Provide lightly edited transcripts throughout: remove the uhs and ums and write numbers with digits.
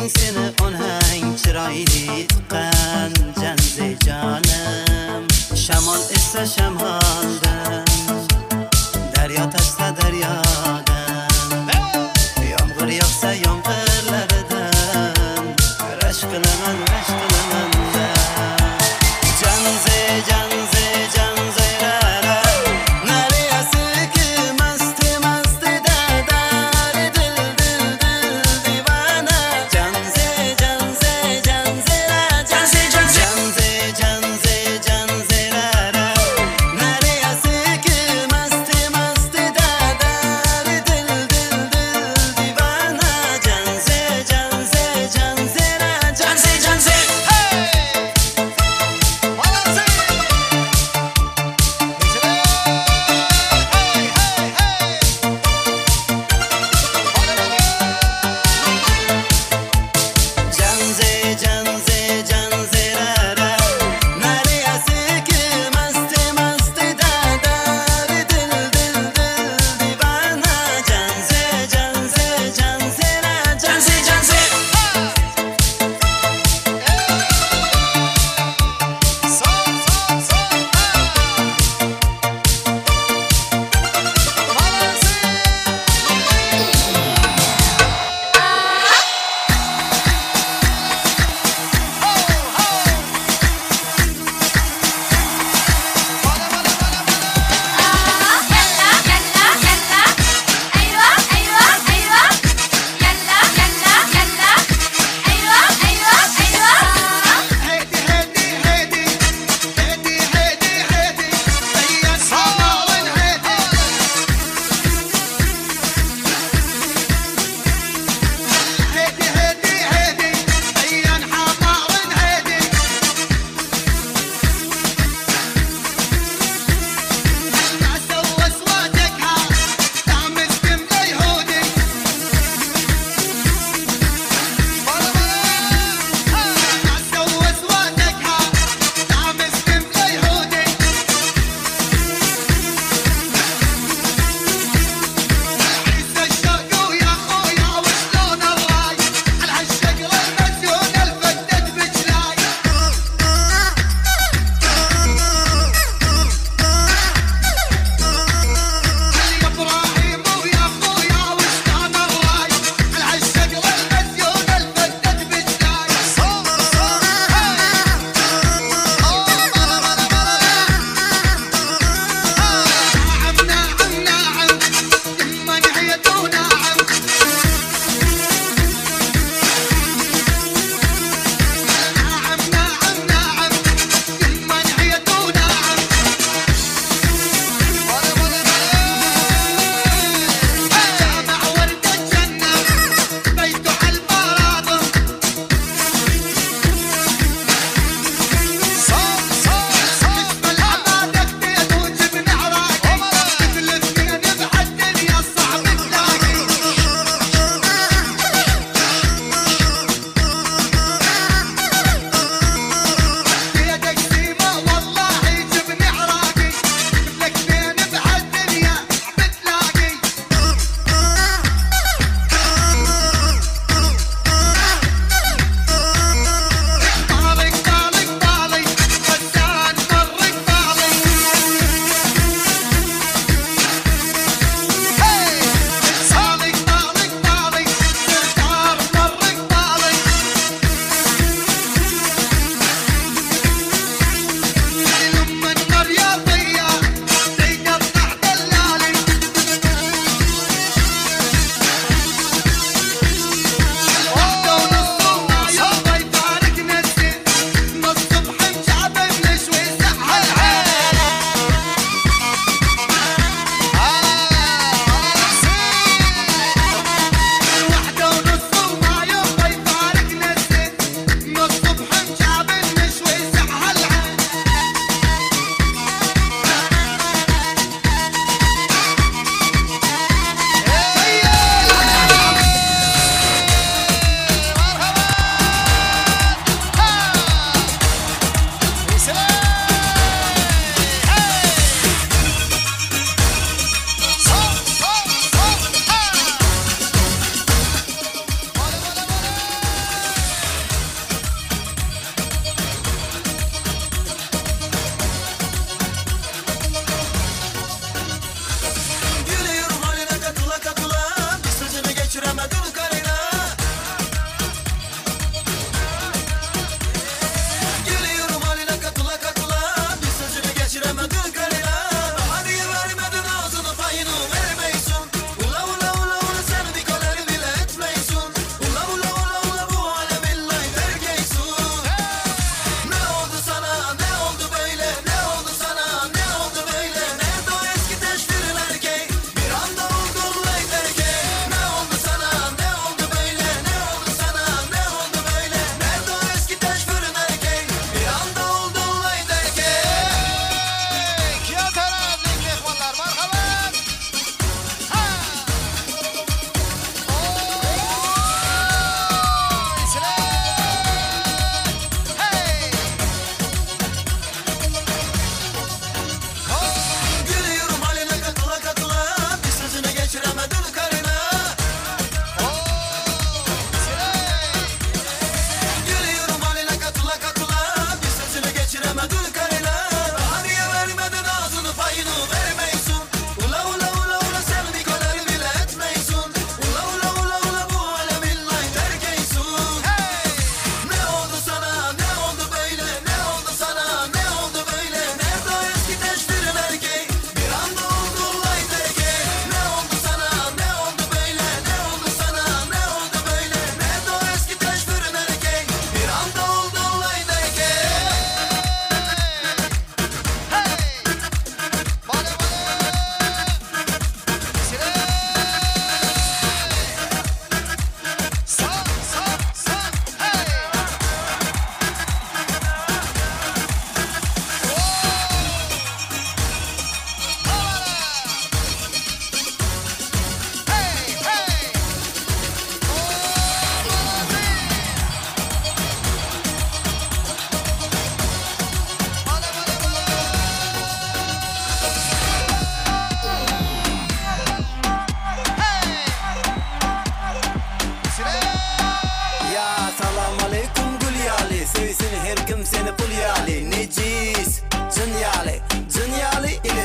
Seni onang chiroyli tuqqan janze jonim. Shamol essa shamoldan, daryo tashsa daryodan, yomg'ir yog'sa yomg'irlaridan, rashk qilaman, rashk qilaman da. Janze, janze, janze ra ra, nariyasi ki masti masti da da, dil dil dil divana. Janze, janze, janze ra,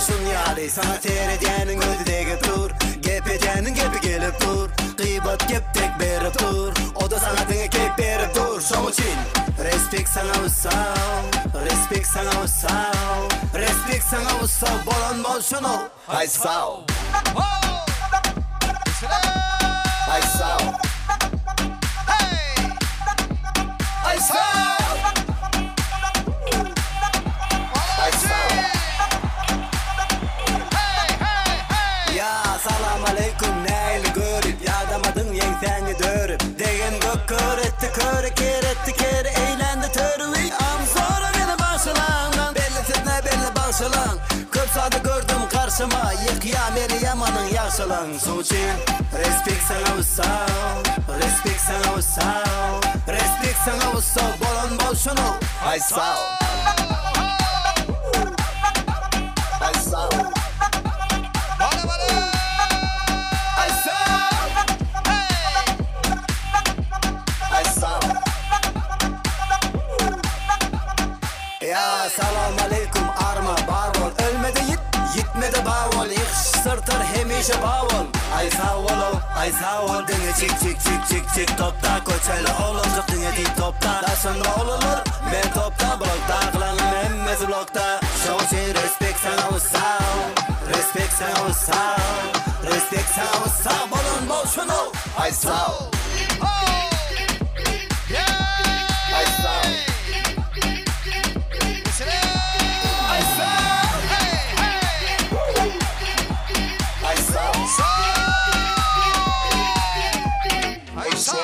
Şun yali sana seredýäniň özi degip dur. Gep edýäniň gepi gelip dur. Gıybat gep tek berip dur. O da sana diňe kep berip dur. Şoň üçin respekt sana ussal, respekt sana ussal, respekt sana ussal bolan bolsun ol. Ay sağ ol. Ay sağ ol. Ay sağ ol. Ay sağ ol. Ya salam aleyküm neyli görüp yadamadın yeňsäňi dörüp. Degen gök kör etti köre ker etti kere eğlendi törü. Am sonra beni başılandan belli fitne belli başılan. Köp sadı gördüm karşıma yıkya meni yamanın yaşılan. Sonuçin respekt sana ussal, respekt sana ussal, respekt sana ussal bolan bolsun ol. Ay sağ ol. Ay sağ ol. Ay sağ ol. Ay sağ ol. Ya salam aleyküm arma bar ol. Ölmedi yit, yitmedi bavul. Yıkış sırtır hemişe bavul. Ay sağ ol ol, ay sağ ol. Dine çik çik çik çik çik topta. Koçeli olacak dine tip topta. Daşında olulur men topta. Blokta kılanım hemmesi blokta. Şoğun respekt sana ussal, respekt sana ussal, respekt sana ussal. Bolun bolşun ol. Ay sağ ol. Ay sağ ol. Ay sağ ol. Ay sağ ol. Ay sağ ol. Ay sağ ol.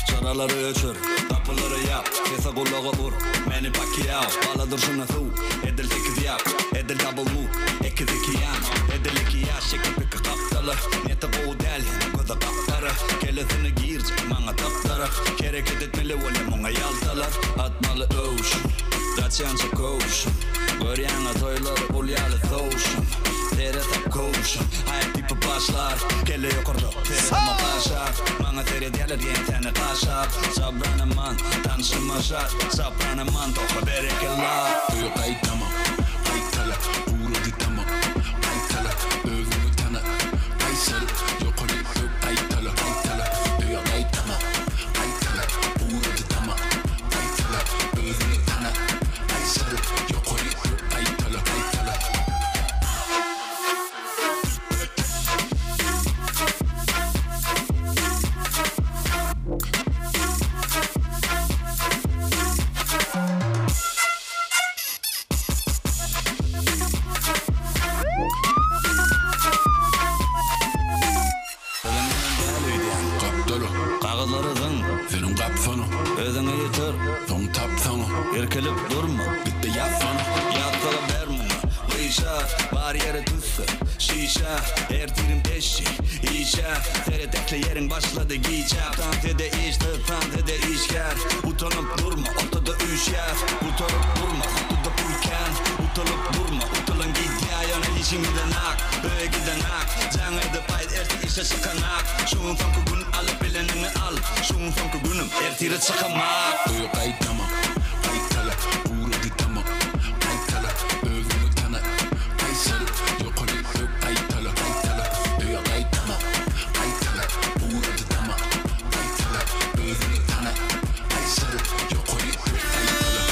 Çaraları öçür, kapıları yap, kese kulağı vur. Meni Pacquiao, bala durşuna su. Edil sekiz yap, edil double move. Ekiz iki yan, edil iki yaş. Şekil piki kaptalı, niyeti bu del. Göze kaptarı, kelesini gircek, mana taptarı. Hereket etmeli öyle muna yaltalar. Atmalı ocean, kaçyanca koşun. Görýäňe toýlary ulýaly sowşun. Teresa koşun, hayat tipi başlar. Kelle yukarıda, terama kaşar. Mana seredýärler ýeňsäni kaşar. Sabranaman, tanşyma şar. Sabranaman, toha berekella. Öýe gaýtama, gaýtala, ugrady tama. Gaýtala, özüňi tana. Gaýsar, ýokary öp gaýtala, gaýtala. Öýe gaýtama, gaýtala, ugrady tama. Gaýtala, özüňi tana. Gaýsar, ýokary öp gaýtala, gaýtala. Senin kapsana, özüňe yeter. Soň tapsana, erkelip durma. Bitti yatsana, yatsana ber muňa. Gyşa, bar ýere düşse, şişe, ertirim eşi, işe. Seretekli ýeriň başlady giçe. Tansede işde, tansede işkär. Utanıp durma, ortada üşär. Utanıp durma, kutuda pulken. Utanıp durma, utanın gidýär. Ýöne işiň giden ak, öýe giden ak. Jaň edip aýt ertir işe çykanak. Şuň soňky gün alyp bileniňi al. Şuň soňky günüm ertire çykamak. Öýe gaýtama, gaýtala, ugrady tama. Gaýtala, özüňi tana. Gaýsar, ýokary öp gaýtala, gaýtala. Öýe gaýtama, gaýtala, ugrady tama. Gaýtala, özüňi tana. Gaýsar, ýokary öp gaýtala, gaýtala.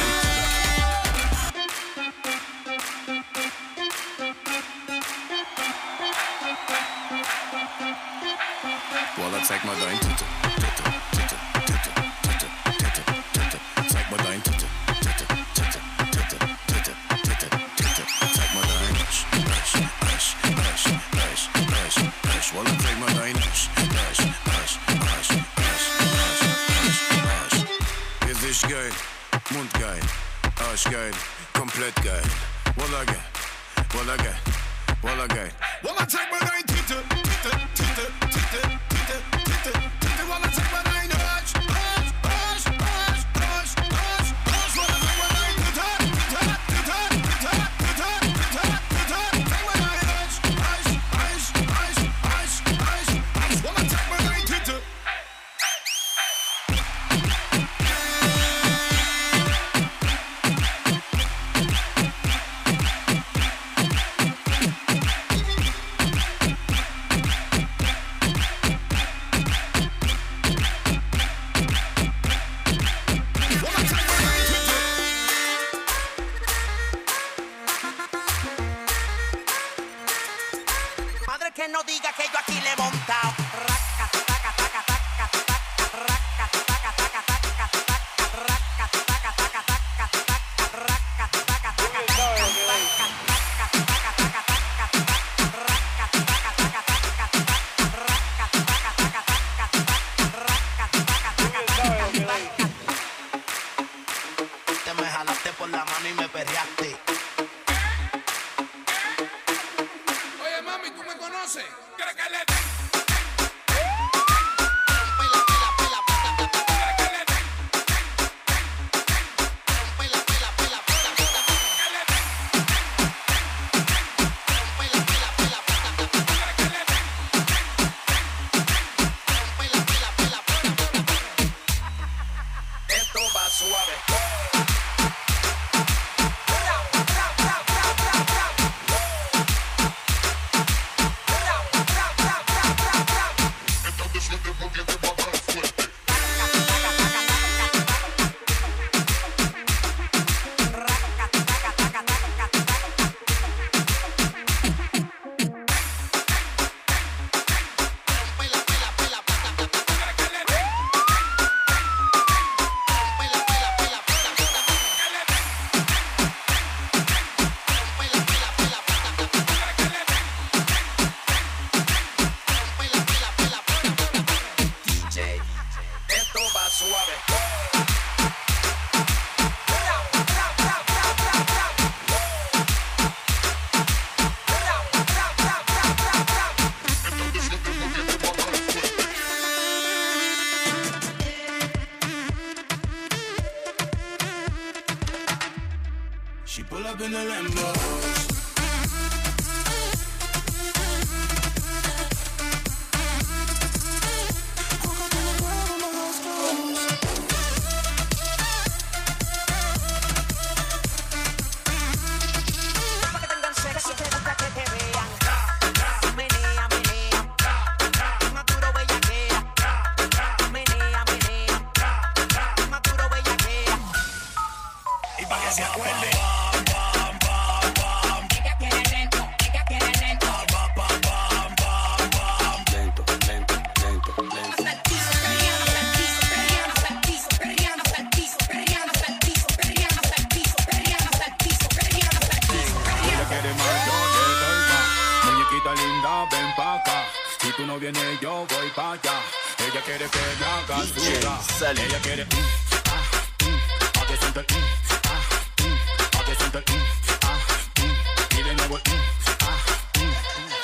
Walla, zeig mal dein Titte, Titte, Titte, Titte, Titte, Titte, Titte. Zeig mal dein Titte, Titte, Titte, Titte, Titte, Titte, Titte. Zeig mal dein Arsch, Arsch, Arsch, Arsch, Arsch, Arsch, Arsch. Walla, zeig Arschgeil, Arschgeil, komplett geil. Wallah geil, wallah geil, wallah geil. Wallah zeig mal dein Titte, Titte, Titte, Titte, Titte, Titte, Titte. Wallah zeig mal dein Arsch, Arsch, Arsch, Arsch, Arsch, Arsch, Arsch. Wallah zeig mal dein Titte, Titte, Titte, Titte, Titte, Titte, Titte. Zeig mal dein Arsch, Arsch, Arsch, Arsch, Arsch, Arsch, Arsch. Wallah zeig mal dein Titte. Madre que no diga que yo aquí le he montao. Raca, taca, taca, taca, taca, raca, taca, taca, taca, taca, raca, taca, taca, taca, taca, raca, taca, taca, taca, taca, taca, taca, taca, taca, raca, taca, taca, taca, taca, raca, taca, taca, taca, taca, raca, taca, taca, taca, taca. Te me jalaste por la mano y me perreaste. Oye, mami, ¿tú me conoces? ¿Quieres que le den? Pela, pela, pela, pela, pela, ¿Quieres que le den? pela, pela, pela, pela, pela, ¿Que le den? pela, pela, pela, pela, pela, ¿Quieres que le den? pela, pela, pela, pela, pela. Esto va suave. Pela, pela, pela, pela, pela, ¿Quieres que le den? pela, pela, pela, pela, pela, ¿Que le den? pela, pela, pela, pela, pela, ¿Quieres que le den? pela, pela, pela, pela, pela. DJ, esto va suave. She pull up in the Lambo. Pa' que tengan sexo, te gusta que te vean. Menea, menea. Maduro bellaquea. Menea, menea. Maduro bellaquea. Y pa' que se acuerde. Ella quiere lento, ella quiere lento. Lento, lento, lento, lento. Hasta el piso, perreando hasta el piso, perreando hasta el piso, perreando hasta el piso, perreando hasta el piso, perreando hasta el piso, perreando hasta el piso, perreando hasta el piso, Ella perreando. quiere más, yo le doy más. Muñequita linda, ven pa' acá. Si tú no vienes, yo voy pa' allá. Ella quiere que le haga DJ suda. Sally. Ella quiere ah, pa' que sienta el ah, pa' que sienta el ah, y de nuevo el ah.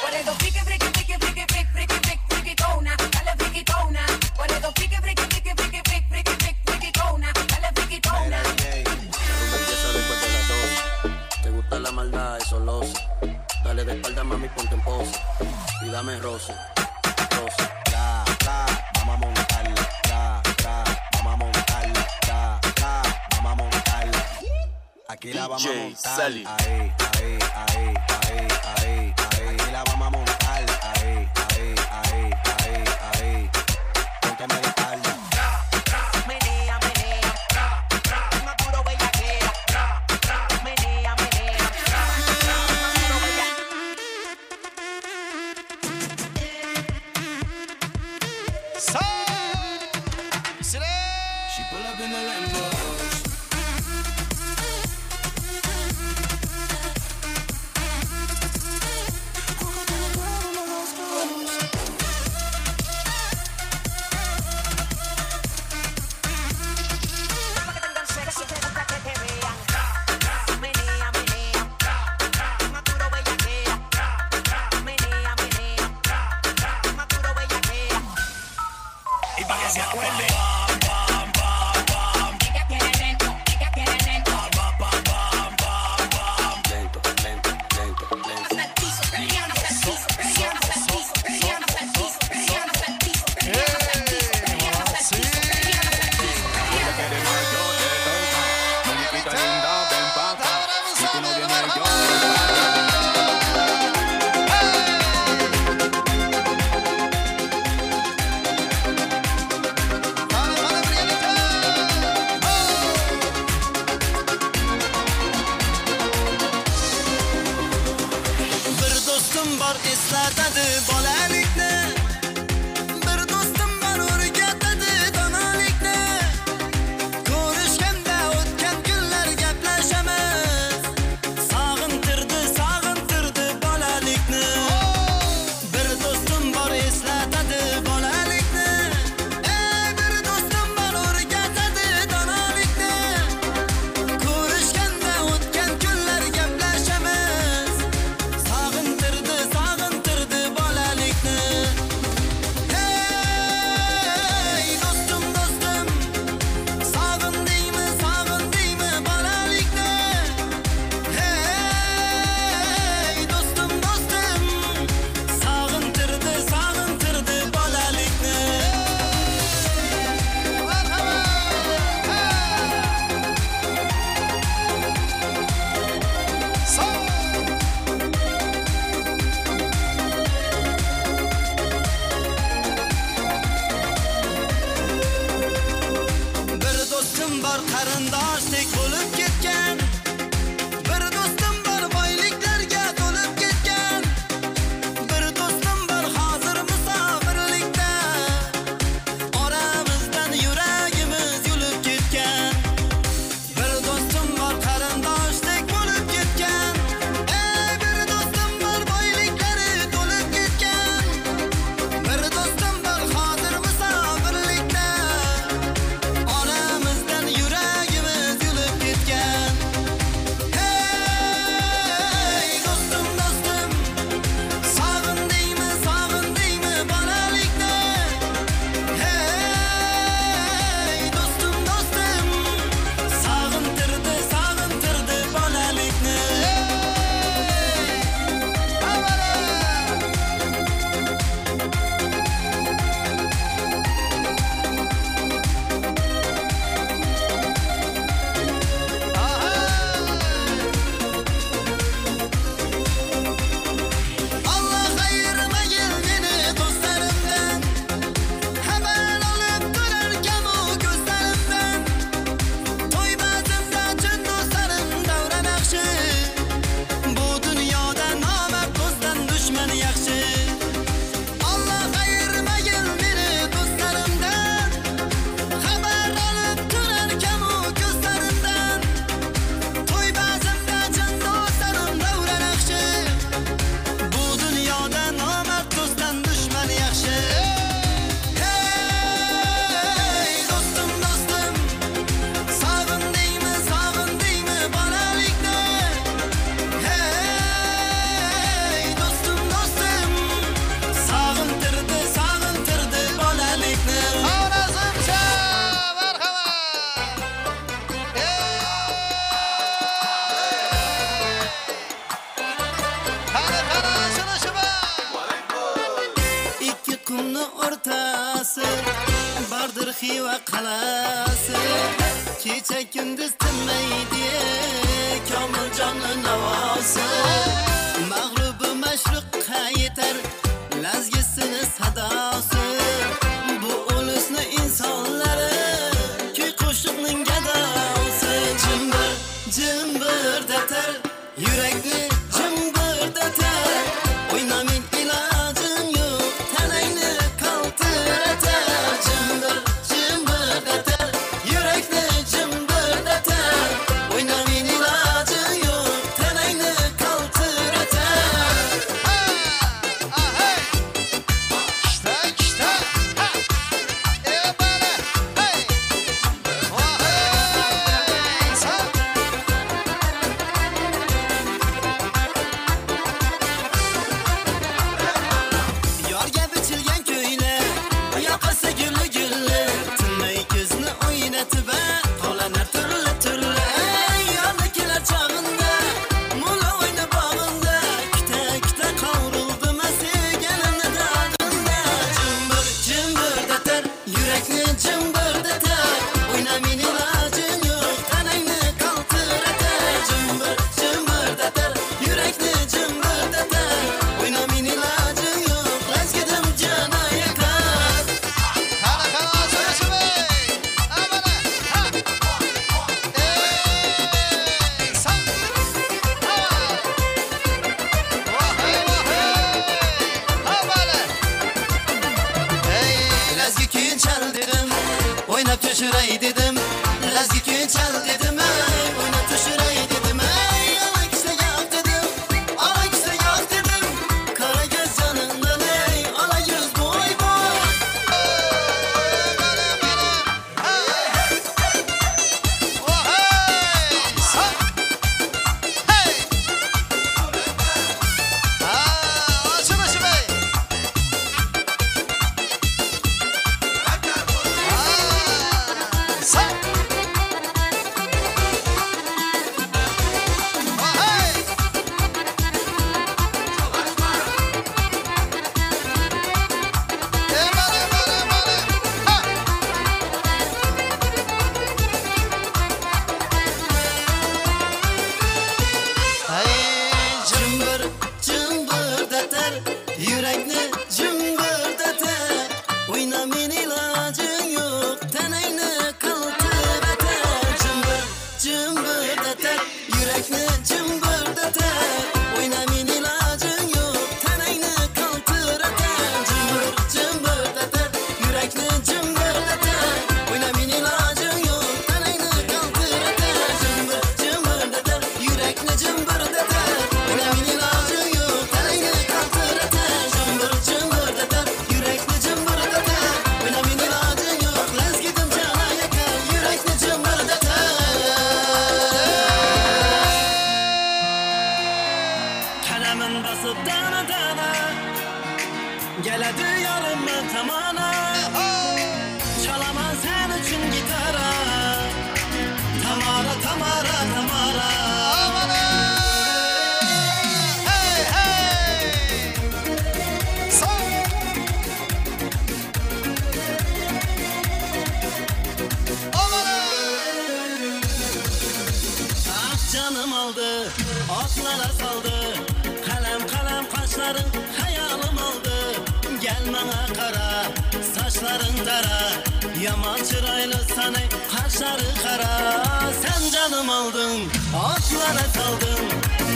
Por eso friki, friki, friki, friki, friki, friki, friki, friquitona, dale friquitona. Por eso friki, friki, friki, friki, friki, friki, friki, friquitona, dale friquitona. Mira, DJ, la rumba empieza después de las 12. Te gusta la maldad, eso lo sé. Dale de espalda, mami, ponte en pose. Y dame roce, roce. Tra, tra, vamos a montarla. Tra, tra, vamos a montarla. Tra, tra, vamos a montarla. Aquí la vamos a DJ montar. Sally. Ahí, ahí, ahí, ahí, ahí, ahí. Aquí la vamos a montar. Ahí, ahí, ahí, ahí, ahí. Pónteme de espalda. Menea, menea. Maduro bellaquea. Menea, menea. Maduro bellaquea. She pull up in the Lambo. Eslatadi bolalikni. Bir do'stim bor o'rgatadi donolikni. Ko'rishganda o'tgan kunlar gaplashamiz. Sog'intirdi, sog'intirdi bolalikni. Bir do'stim bor eslatadi bolalikni. Ey, bir do'stim bor o'rgatadi donolikni. Ko'rishganda o'tgan kunlar gaplashamiz. Sog'intirdi, sog'intirdi bolalikni. Hey, do'stim, do'stim, sog'indingmi, sog'indingmi bolalikni? Hey, do'stim, do'stim, sog'intirdi, sog'intirdi bolalikni. Bir do'stim bor qarindoshdek bo'lib ketgan. Bir do'stim bor boyliklarga to'lib ketgan. Bir do'stim bor hozir musofirlikda. Oramizdan yuragimiz yulib ketgan. Bir do'stim bor qarindoshdek bo'lib ketgan. Ey, bir do'stim bor boyliklari to'lib ketgan. Bir do'stim bor hozir musofirlikda. Oramizdan yuragimiz yulib ketgan. Hey, do'stim, do'stim, sog'indingmi, sog'indingmi bolalikni? Hey, do'stim, do'stim, sog'intirdi, sog'intirdi bolalikni. Allah ayırmayın beni dostlarımdan. Haber alıp durarken o gözlerimden. Toy bazımda cın dostlarım davran yaxşı. Bu dünyada namert dosttan düşman yaxşı. Allah ayırmayın beni dostlarımdan. Haber alıp durarken o gözlerimden. Toy bazımda cın dostlarım davran yaxşı. Bu dunyoda nomard do'stdan dushman yaxshi. Hey, do'stim, do'stim, sog'indingmi, sog'indingmi bolalikni? Hey, do'stim, do'stim, sog'intirdi, sog'intirdi bolalikni. Xorazmcha, marhamat. Qani, qani, shuni. Ikki qumni o'rtasi bordir Xiva qal'asi. Kecha kunduz tinmaydi Komiljonning navosi. Mag'rubi mashriqqa yetar lazgisini sadosi. Bu ulusni insonlari kuy qo'shiqning gadosi. Jimbir jimbirdatar yurakni jimbirdatar. O'ynaming ilojim yo'q tanangni qaltiratar. Jimbir jimbirdatar yurakni jimbirdatar. O'ynaming ilojim yo'q tanangni qaltiratar. Kishta, kishta. E bala, hey. Voh, hey. O'ynab tushiray dedim, lazgi kuy chal dedim, ey, o'ynab tushiray dedim, ey, alaksa yo'q dedim, alaksa yo'q dedim, qora ko'z jonimdan, ey, ola yuz bo'y bo'y. Cımbır cımbırdatar, yürekni cımbırdatar. Oyna men ilacın yok, tanayni qaltıratar. Cımbır cımbırdatar, yürekni cımbırdatar. Oyna men ilacın yok, tanayni qaltıratar. Cımbır cımbırdatar, yürekni cımbırdatar. Oyna men ilacın yok, tanayni qaltıratar. Cımbır cımbırdatar, yürekni cımbırdatar. Oyna men ilacın yok, tanayni qaltıratar. Cımbır cımbırdatar, yürekni cımbırdatar. Oyna men ilacın yok, lezgidim cana yakar, yürekni cımbırdatar. Kalemin basıp dana dana, geledi yarım ben tamana. Çalaman sen için gitara, Tamara Tamara Tamara. Ah canım aldı, atlara saldı, kalem kalem kaşların hayalım aldı. Gel bana kara, saçların dara, yaman çıraylı sana kaşları kara. Sen canım aldın, atlara saldın,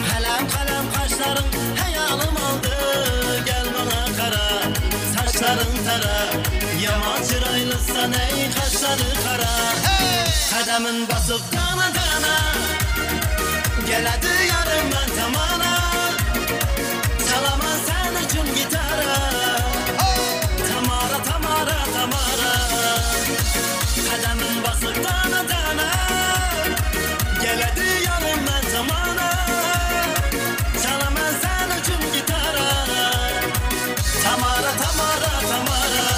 kalem kalem kaşların hayalım aldı. Gel bana kara, saçların tara, yaman çıraylı sana kaşları kara. Kademin basıp dana dana, geledi yarım ben tamana. Çalaman sen için gitara, Tamara Tamara Tamara. Kademin basıp dana dana, geledi yarım ben tamana. Çalaman sen için gitara, Tamara Tamara Tamara.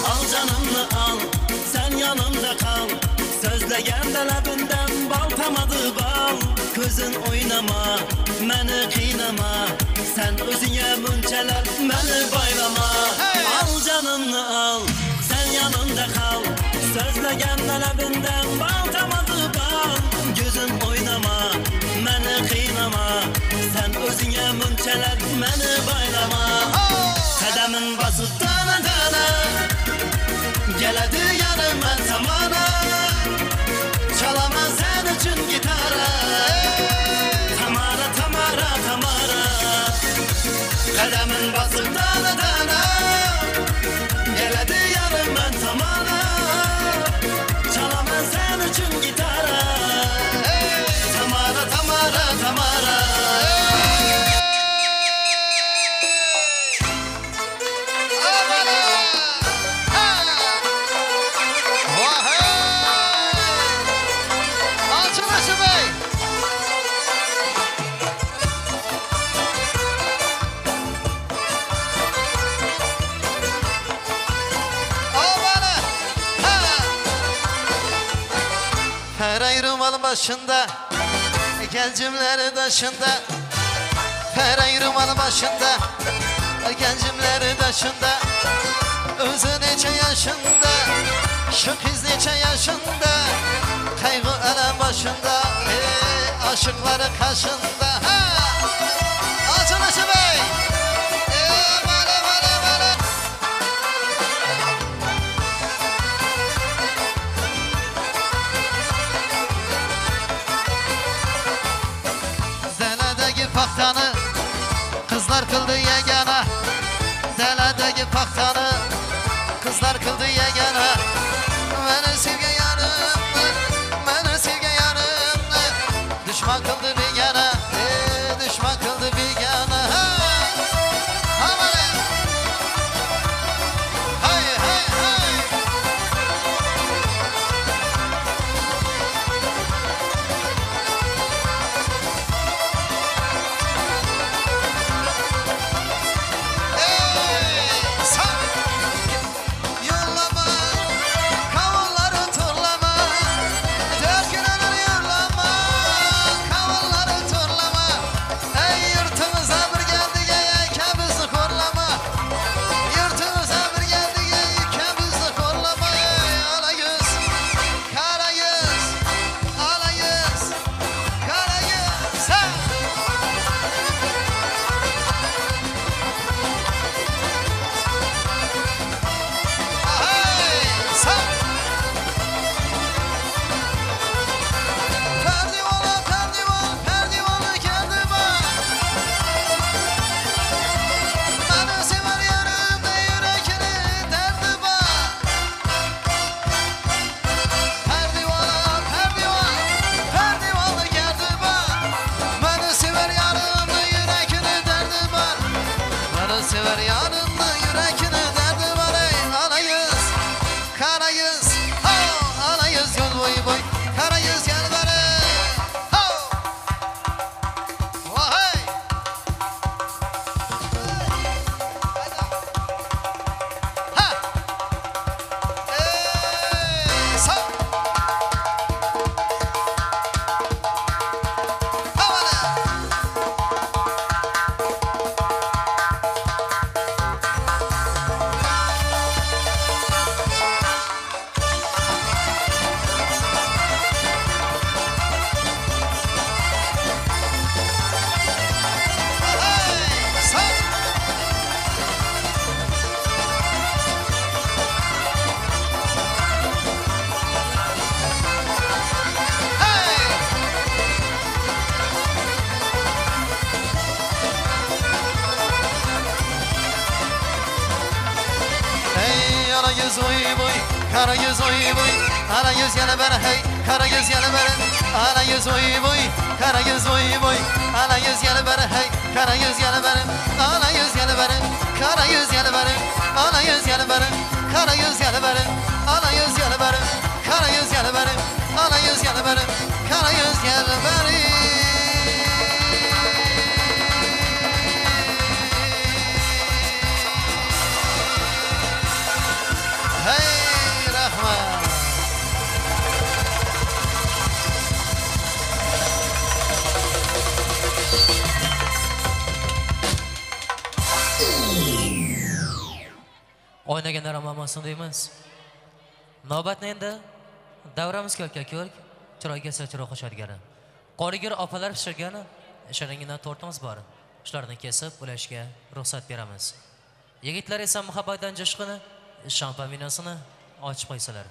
Al canımlı al, sen yanımda kal. Sözlegende lebinden bal tamadı bal. Közün oynama, beni kıynama. Sen özüne münçeler, beni baylama. Al canımlı al, sen yanımda kal. Sözlegende lebinden bal tamadı bal. Gözün oynama, beni kıynama. Sen özüne münçeler, beni baylama. Kademin basıp dana dana, geledi yarım ben tamana. Çalaman sen için gitara, Tamara Tamara Tamara. Kademin basıp dana dana, geledi yarım ben tamana. Çalaman sen için gitara, Tamara Tamara Tamara. Başında, gencimleri taşında, Ferey rumalı başında, gencimleri taşında. Özü neçə yaşında, şu kız neçə yaşında, Kaygı elem başında, hey, aşıkları kaşında. Ha! Açılışı bey. Vale, vale, vale. Zeledeki paxtanı kızlar kıldı yegana. Zeledeki paxtanı kızlar kıldı yegana. Beni sevgen yarım, beni sevgen yarım, düşman kıldı bir yana, düşman kıldı bir yana. Ha, hay hay hay. Ey, sağ. Yollama, kavunları turlama, dörkününü yollama, kavunları turlama. Ey yurtumuza bir geldi kemizi korlama. Yurtumuza bir geldi kemizi korlama. Ey ala yüz, kara yüz, ala yüz, kara yüz. Ha! Hey, sağ. Perdivala, perdival, perdivalı geldi bak. Beni sever yarım da yürekini derdi bak. Perdivala, perdival, perdivalı geldi bak. Beni sever yarım da yürekini derdi bak. Beni sever yarım da yürekini derdi var. Ey ala yüz, kara yüz, oh, ala yüz yol boy boy, kara yüz gel beri. Oh! Vay! Ha! Ey, sağ! Havale! Hey, sağ! Hey! Hey, ala yüz oy boy, kara yüz oy boy, ala yüz yana bana hey, kara yüz yana bana, ala yüz oy boy, kara yüz oy boy, ala yüz yana bana hey, kara yüz yana bana, ala yüz yana bana, kara yüz yana bana, ala yüz yana bana, kara yüz yana bana, ala yüz yana bana, kara yüz yana bana, ala yüz yana bana, kara yüz yana bana. Hey Rahman. O'ynaganlar olmasin deymiz. Navbatni endi davramiz ko'rka ko'rk, chiroyga chiroy qo'shadigan. Qorigir opalar pishirgan shiringina tortimiz bor. Shularni kesib ulashga ruxsat beramiz. Yigitlar esa muhabbatdan jo'shqini shampan vinosini ochib qo'ysalar.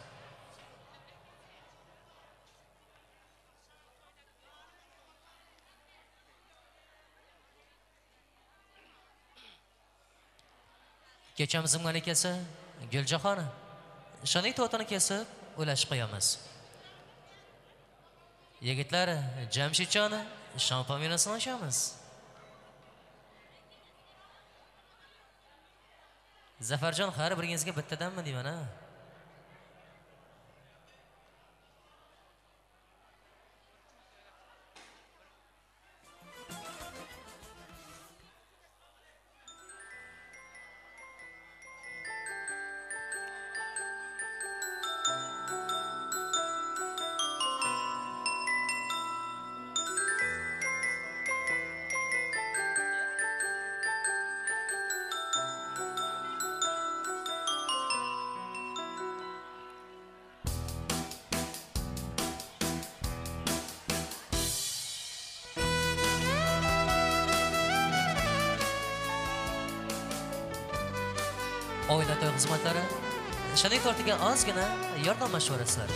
Kechamizning malikasi Guljahon shirinlik tortini kesib ulashib qo'yamiz. Yigitlar Jamshidjon shampan vinosini ochamiz. Zafarjon, har biringizga bittadanmi deyman ha? Oila to'y xizmatlari shunday tortiga ozgina yordam mashvarasizlar.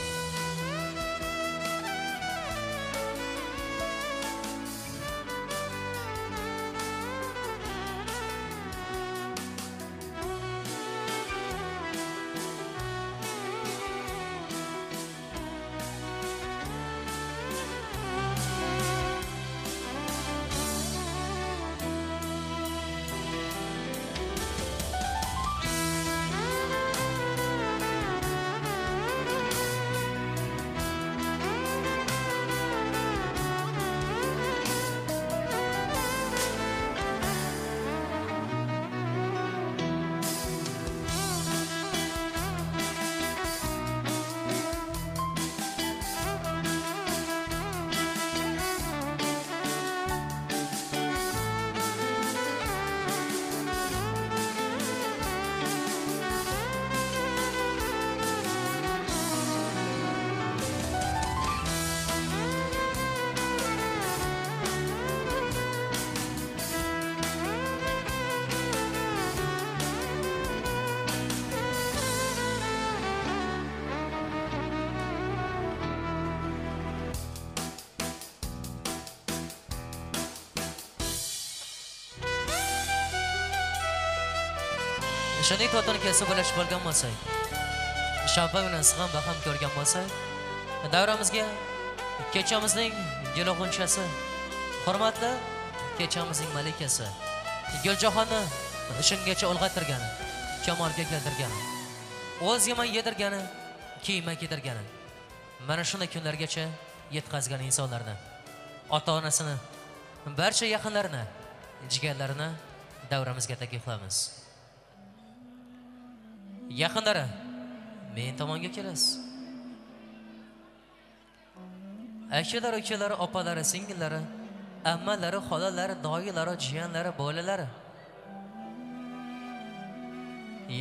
Shunday tortini kesib bo'lashib bo'lgan bo'lsak, shanba bilan sig'am baham ko'rgan bo'lsak, davramizga kechamizning gulg'unchasi, hurmatli kechamizning malikasi, Guljahonni shungacha ulg'aytirgani, kamolga keltirgani, o'z yemay yedirgani, kiyma kiydirgani, mana shunday kunlargacha yetkazgan insonlarni, ota-onasini, barcha yaqinlarini, jigarlarini davramizga taklif qilamiz. Yaqinlari, men tomonga kelasiz. Akalar, ukalari, opalari, singillari, ammalari, xolalari, doyilari, jiyanlari, bolalari,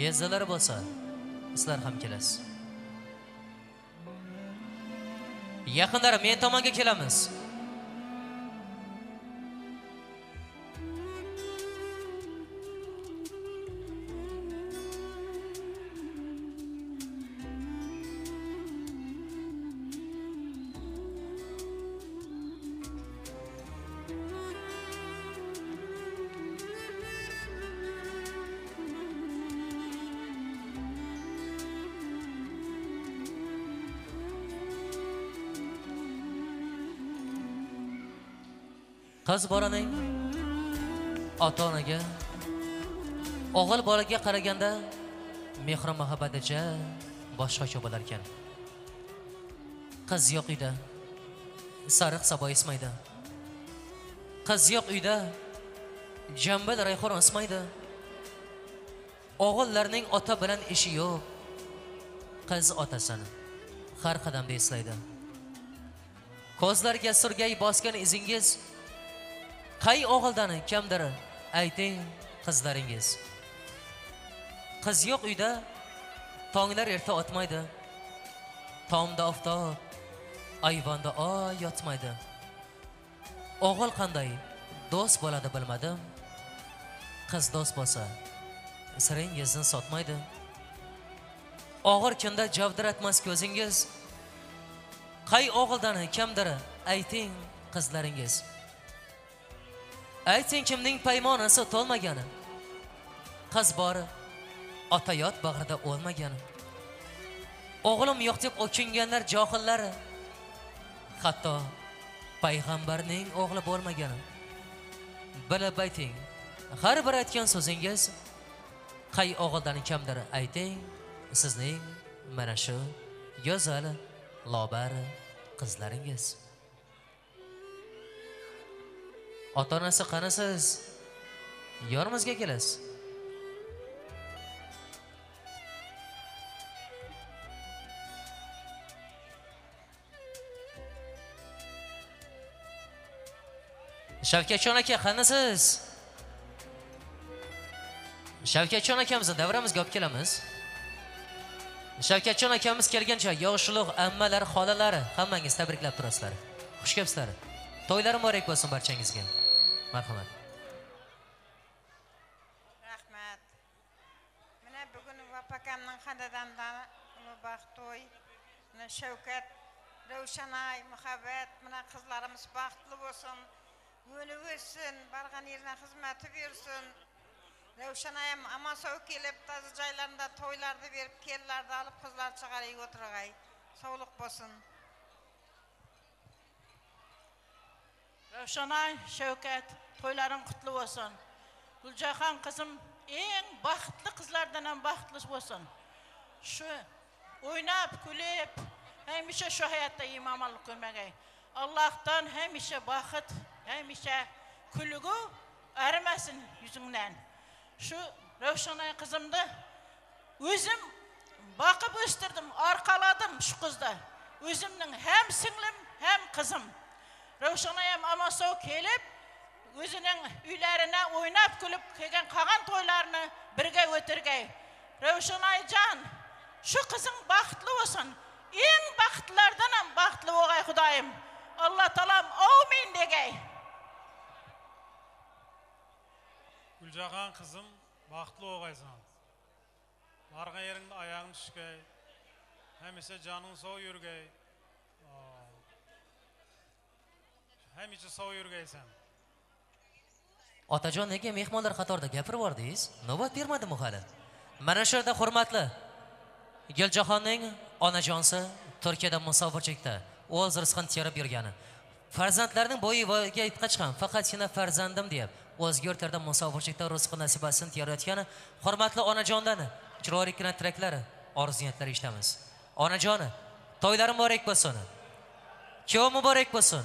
yezalari bo'lsa, sizlar ham kelasiz. Yaqinlari, men tomonga kelamiz. Qiz bolaning ota-onaga, o'g'il bolaga qaraganda mehr muhabbaticha boshqacha bo'lar ekan. Qiz yo'q uyda sariq sabo esmaydi. Qiz yo'q uyda jambil rayhon o'smaydi. O'g'illarning ota bilan ishi yo'q. Qiz otasini har qadamda eslaydi. Ko'zlarga surgay bosgan izingiz qay o'g'ildan kamdir ayting qizlaringiz. Qiz yo'q uyda tonglar erta otmaydi. Tomda oftob, ayvonda oy yotmaydi. O'g'il qanday do'st bo'ladi bilmadim. Qiz do'st bo'lsa siringizni sotmaydi. Og'ir kunda javdiratmas ko'zingiz. Qay o'g'ildan kamdir ayting qizlaringiz. Ayting kimning paymonasi to'lmagani, qiz bori ota yot bag'rida o'lmagani. O'g'lim yo'q deb o'kinganlar johillari, hatto payg'ambarning o'g'li bo'lmagani. Bilib ayting, har bir aytgan so'zingiz qay o'g'ildan kamdir ayting sizning mana shu go'zal lobar qizlaringiz. Ota-onasi qanisiz? Yonimizga kelasiz. Shavkatjon aka qanisiz? Shavkatjon akamizni davramizga olib kelamiz. Shavkatjon akamiz kelgancha yoshulug' ammalar, xolalari hammangiz tabriklab turasizlar. Xush kelibsizlar. To'ylar muborak bo'lsin barchangizga. Marhamat. Rahmat. Mana bugun Apakamning xonadonidan baxt to'y. Mana Shavkat, Ravshanay, Muhabbat, mana qizlarimiz baxtli bo'lsin, o'nib o'ssin, borgan yerine xizmati bersin. Ravshanayam omon sog' kelib, toza joylarida to'ylarni berib, kelinlarni olib qizlar chiqarib o'tirg'ay. Sog'liq bo'lsin. Ravshanay, Shavkat, to'ylaring qutlu bo'lsin. Guljahan qizim eng baxtli qizlardan ham baxtli bo'lsin. Shu o'ynab, kulib, hamisha shu hayotda imonli ko'rmagay. Allohdan hamisha baxt, hamisha kulgu arimasin yuzingdan. Shu Ravshanay qizimni o'zim boqib o'stirdim, orqaladim shu qizni. O'zimning ham singlim, ham qizim. Ravshanay ham omon sog' kelib, o'zining uylarına o'ynab kulib kelgan qolgan to'ylarini birga o'tirgay. Ravshanayjon, shu qizing baxtli bo'lsin. Eng baxtlardan ham baxtli bo'lg'ay Xudoyim. Alloh taolam amin degay. Guljahan qizim baxtli bo'lg'aysan. Borgan yeringda oyog'ing tushgay. Hamisha joning sog' yurgay. Hamisha sog' yurgaysan. Otajon, nega mehmonlar qatorida gapirib yubordingiz? Navbat bermadimi hali? Mana shu yerda hurmatli Guljohonning onajonsi Turkiyada musofirchilikda o'z rizqini terib yurgani, farzandlarining bo'yiga yetgach ham faqatgina farzandim deb o'zga yurtlarda musofirchilikda rizqi nasibasini terayotgani hurmatli onajondan chiroyli tilaklari, orzu niyatlari eshitamiz. Onajoni, to'ylari muborak bo'lsin. Kuyov muborak bo'lsin.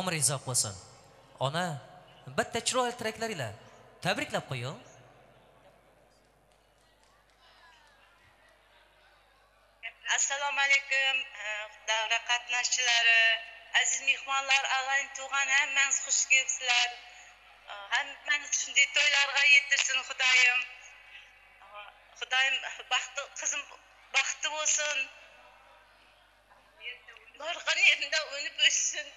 Umringiz uzoq bo'lsin. Ona, bitta chiroyli tilaklar ila tabriklab qo'ying. Assalomu alaykum davra qatnashchilari, aziz mehmonlar, ag'ayin tug'an hammangiz xush kelibsizlar. Hammangiz shunday to'ylarga yetirsin Xudoyim. Xudoyim baxtli qizim baxtli bo'lsin. Borgan yerida o'nib o'ssin.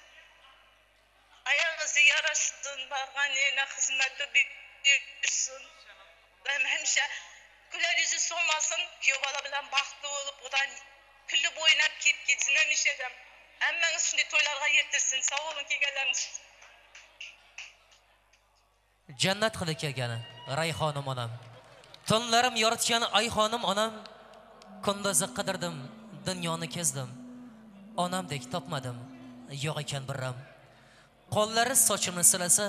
Ayog'izi yarashsin, borgan yerine xizmati buyursin. Ben hamisha kular yuzi so'lmasin, kuyov bola bilan baxtli bo'lib, Xudoyim kulib o'ynab kelib ketsin hamisha. Hammangiz shunday to'ylarga yetirsin. Sog' bo'ling kelganlaringiz. Jannat qilib kelgani Rayhonim onam. Tunlarim yoritgan Ayxonim onam. Kunduzi qidirdim, dunyoni kezdim. Onamdek topmadim, yo'q ekan bir ram. Qo'llari sochimni silasa,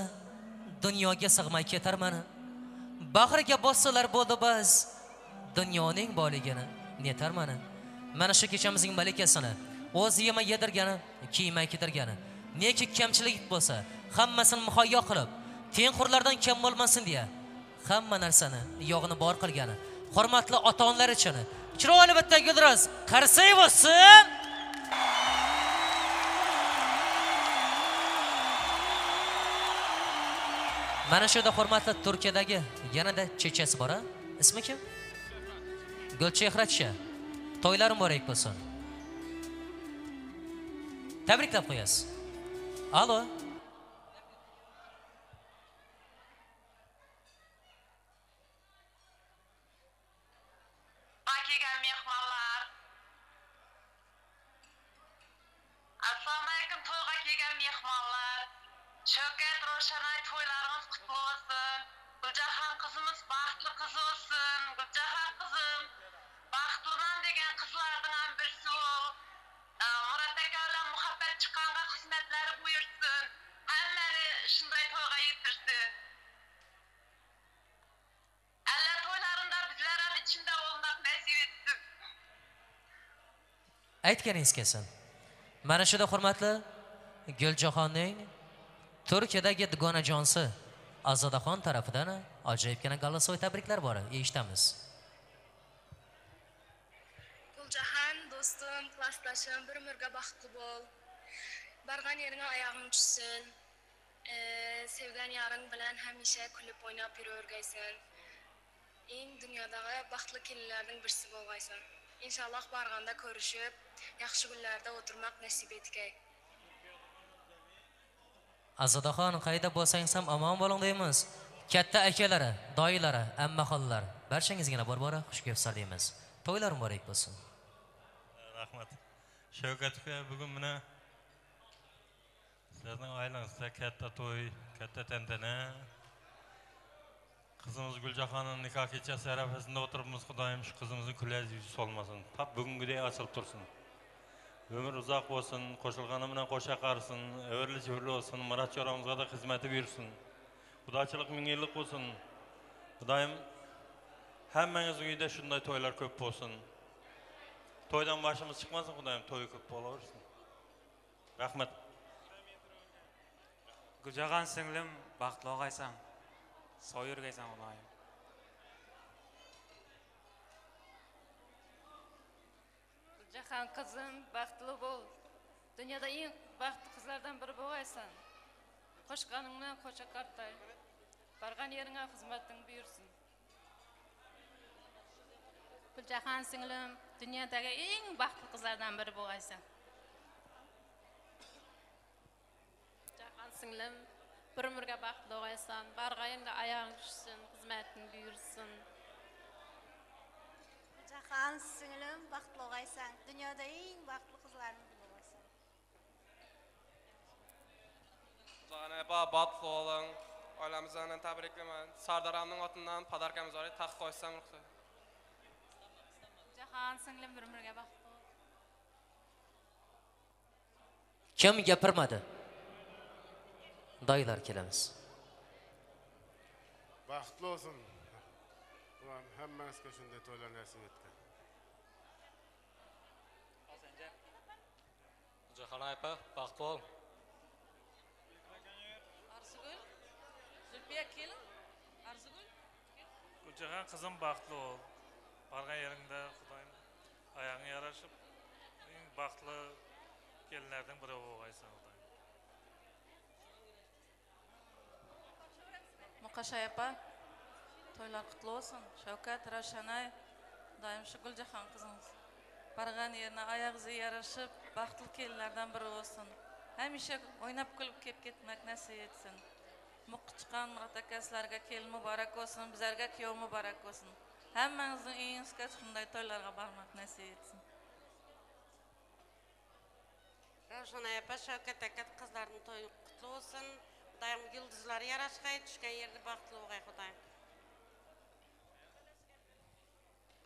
dunyoga sig'may ketarman. Bag'riga bossalar bo'ldi bas, dunyoning boyligini netarman. Mana shu kechamizning malikasini o'zi yema yedirgani, kiymay kiydirgani, neki kamchilik bo'lsa, hammasini muhayyo qilib, tengqurlardan kam bo'lmasin deya hamma narsani yog'ini bor qilgani hurmatli ota-onalar uchun chiroyli bitta gulroz qarsak bo'lsin. Mana shu yerda hurmatli Turkiyadagi yanada chechasi bor, ismi kim? Gulchehracha. To'ylar muborak bo'lsin. Tabriklab qo'yasiz. Alo. Kelgan mehmonlar. Assalomu alaykum to'yga kelgan mehmonlar. Shavkat, Ravshanay to'ylaringiz qutlu bo'lsin. Guljahan qizimiz baxtli qiz bo'lsin. Guljahan qizim baxtliman degan qizlardan ham birisi bo'l. Murod aka bilan muhabbat chiqqanga xizmatlari buyursin. Hammani shunday to'yga yetirsin. Alla to'ylarında bizlar ham ichida bo'lmoq nasib etsin. Aytganingiz kelsin. Mana shuda hurmatli Guljohonning Turkiyadagi dugonajonsi Azodaxon tarafidan ajoyibgina голосовой tabriklar bor, eshitamiz. Guljahan do'stim, klassdoshim, bir umrga baxtli bo'l. Borgan yeringga oyog'ing tushsin. Sevgan yoring bilan hamisha kulib o'ynab yuravergaysan. Eng dunyodagi baxtli kelinlarning birisi bo'lg'aysan. Inshaalloh borganda ko'rishib, yaxshi kunlarda o'tirmoq nasib etgay. Azodaxon, qayda bo'lsangiz ham omon bo'ling deymiz. Katta akalari, doyilari, amma xolalar, Barchangizga yana bor bora xush kelibsizlar deymiz. To'ylar muborak bo'lsin. Rahmat. Shavkat aka, bugun mana sizlarning oilangizda katta to'y, katta tantana. Qizimiz Guljahonning nikoh kechasi arafasida o'tiribmiz. Xudoyim shu qizimizni kulaz yuzi solmasin. Tap bugungidek ochilib tursin. Ömür uzoq bo'lsin, qo'shilgani bilan qo'sha qarisin, o'rli-chivirli bo'lsin, Murod choramizga da xizmati buyursin. Xudochilik ming yillik bo'lsin. Xudoyim hammangizning uyida shunday to'ylar ko'p bo'lsin. To'ydan boshimiz chiqmasin, Xudoyim to'y ko'p bo'laversin. Rahmat. Guljahon singlim, baxtli og'aysan. Sog' yurgaysan Xudoyim. Guljahon qizim, baxtli bo'l. Dunyoda eng baxtli qizlardan biri bo'lg'aysan. Qo'shqaning bilan qo'sha qartay. Bargan yeringga xizmating buyursin. Guljahon singlim, dunyodagi eng baxtli qizlardan biri bo'lg'aysan. Guljahon singlim, bir umrga baxtli bo'lg'aysan. Bargan yeringda oyog'ing tushsin, xizmating buyursin. Guljahon singlim, baxtli bo'lg'aysan. Dunyoda eng baxtli qizlarning biri bo'lg'aysan. Guljahon opa, baxtli bo'ling. Oilamizni tabriklayman. Sardoramning otidan podarkamiz bor, taqib qo'ysam ruxsat. Guljahon singlim, bir umrga baxtli bo'l. Kim gapirmadi? Dayılar kelamiz. Baxtli olsun. Ulan hammangizga shunday to'ylar nasib etgan. Guljahon opa, baxtli bo'l. Arzugul, Zulfiya kelin. Arzugul. Guljahon qizim, baxtli bo'l. Bargan yeringda Xudoyim oyog'ing yarashib, eng baxtli kelinlarning biri bo'lg'aysan Xudoyim. Muqashay opa, to'ylar qutlu bo'lsin. Shavkat, Ravshanay, Xudoyim shu Guljahon qizimiz bargan yerine oyog'i yarashib, baxtli kelinlardan biri bo'lsin. Hamisha o'ynab kulib kelib ketmak nasib etsin. Muq chiqqan Murod aka, sizlarga kelin muborak bo'lsin, bizlarga kuyov muborak bo'lsin. Hammangizning uyingizga shunday to'ylarga bormak nasib etsin. Ravshanay opa, Shavkat aka, qizlarning to'yi qutlu bo'lsin. Xudoyim yulduzlari yarashg'ay, tushgan yerda baxtli bo'lg'ay Xudoyim.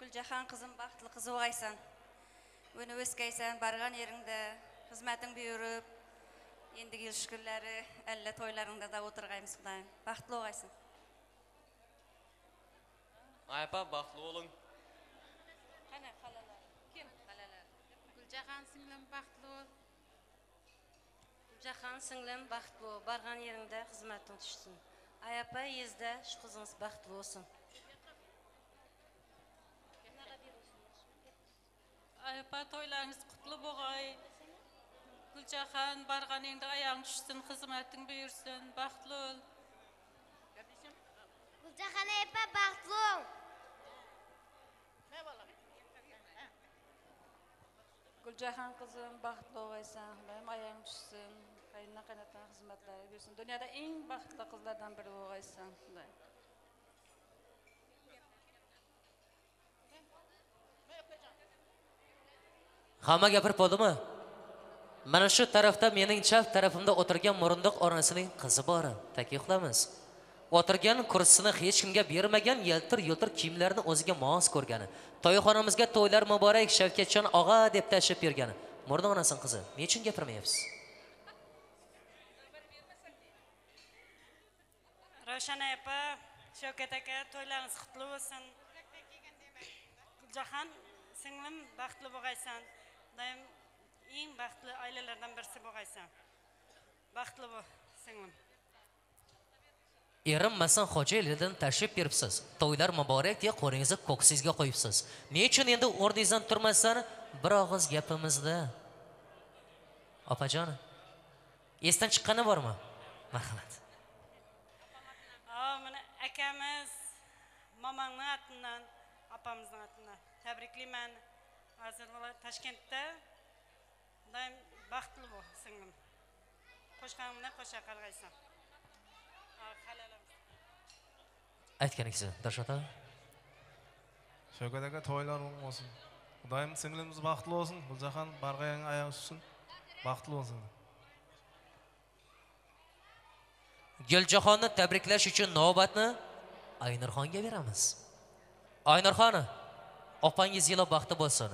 Guljahon qizim, baxtli qiz bo'lg'aysan. Uni o'skaysan, bargan yeringda xizmating buyurib, endigi yil shukurlari alla to'ylaringda da o'tirg'aymiz Xudoyim. Baxtli bo'lg'aysan. Ay opa, baxtli bo'ling. Qani xalalar? Kim xalalar? Guljahon singlim, baxtli bo'l. Guljahon singlim, baxtli bo'l. Bargan yeringda xizmating tushsin. Ay opa, yezda shu qizingiz baxtli bo'lsin. Ay opa, to'ylaringiz qutlu bo'lg'ay. Guljahon, barganingda oyog'ing tushsin, xizmating buyursin, baxtli bo'l. Guljahon opa, baxtli bo'l. Guljahon qizim, baxtli bo'lg'aysan. Xudoyim oyog'ing tushsin, qaynona qaynotang xizmatlari buyursin. Dunyoda eng baxtli qizlardan biri bo'lg'aysan, Xudoyim. Hamma gapirib bo'ldimi? Mana shu tarafda mening chap tarafimda o'tirgan Murundiq onasining qizi bor. Takliflamiz. O'tirgan kursini hech kimga bermagan, yaltir-yultir kiyimlarni o'ziga mos ko'rgani. To'yxonamizga to'ylar muborak Shavkatjon og'a deb tashrif buyurgani. Murundiq onasining qizi, nechun gapirmayapsiz? Ravshanay opa, Shavkat aka, to'ylaringiz qutlu bo'lsin. Guljahon singlim, baxtli bo'lg'aysan. Xudoyim eng baxtli oilalardan birisi bo'lg'aysan. Baxtli bo'l, singlim. Erinmasan Xo'jaylidan tashrif beribsiz. To'ylar muborak deya qo'lingizni ko'ksingizga qo'yibsiz. Nechun endi o'rningizdan turmasdan bir og'iz gapimizda? Opajon, esdan chiqqani bormi? Marhamat. Mana akamiz momangning otidan, opamizning otidan tabriklayman. Hozir ular Toshkentda. Xudoyim baxtli bo'l, singlim. Qo'shqaning bilan qo'sha qarg'aysan. Aytganingiz, Dilshod aka. Shavkat aka to'ylar o'ng bo'lsin. Xudoyim singlimiz baxtli bo'lsin. Guljahan barg'ayang oyog'i tushsin. Baxtli bo'lsin. Guljahonni tabriklash uchun navbatni Aynurxonga beramiz. Aynurxon, opangiz yili baxtli bo'lsin.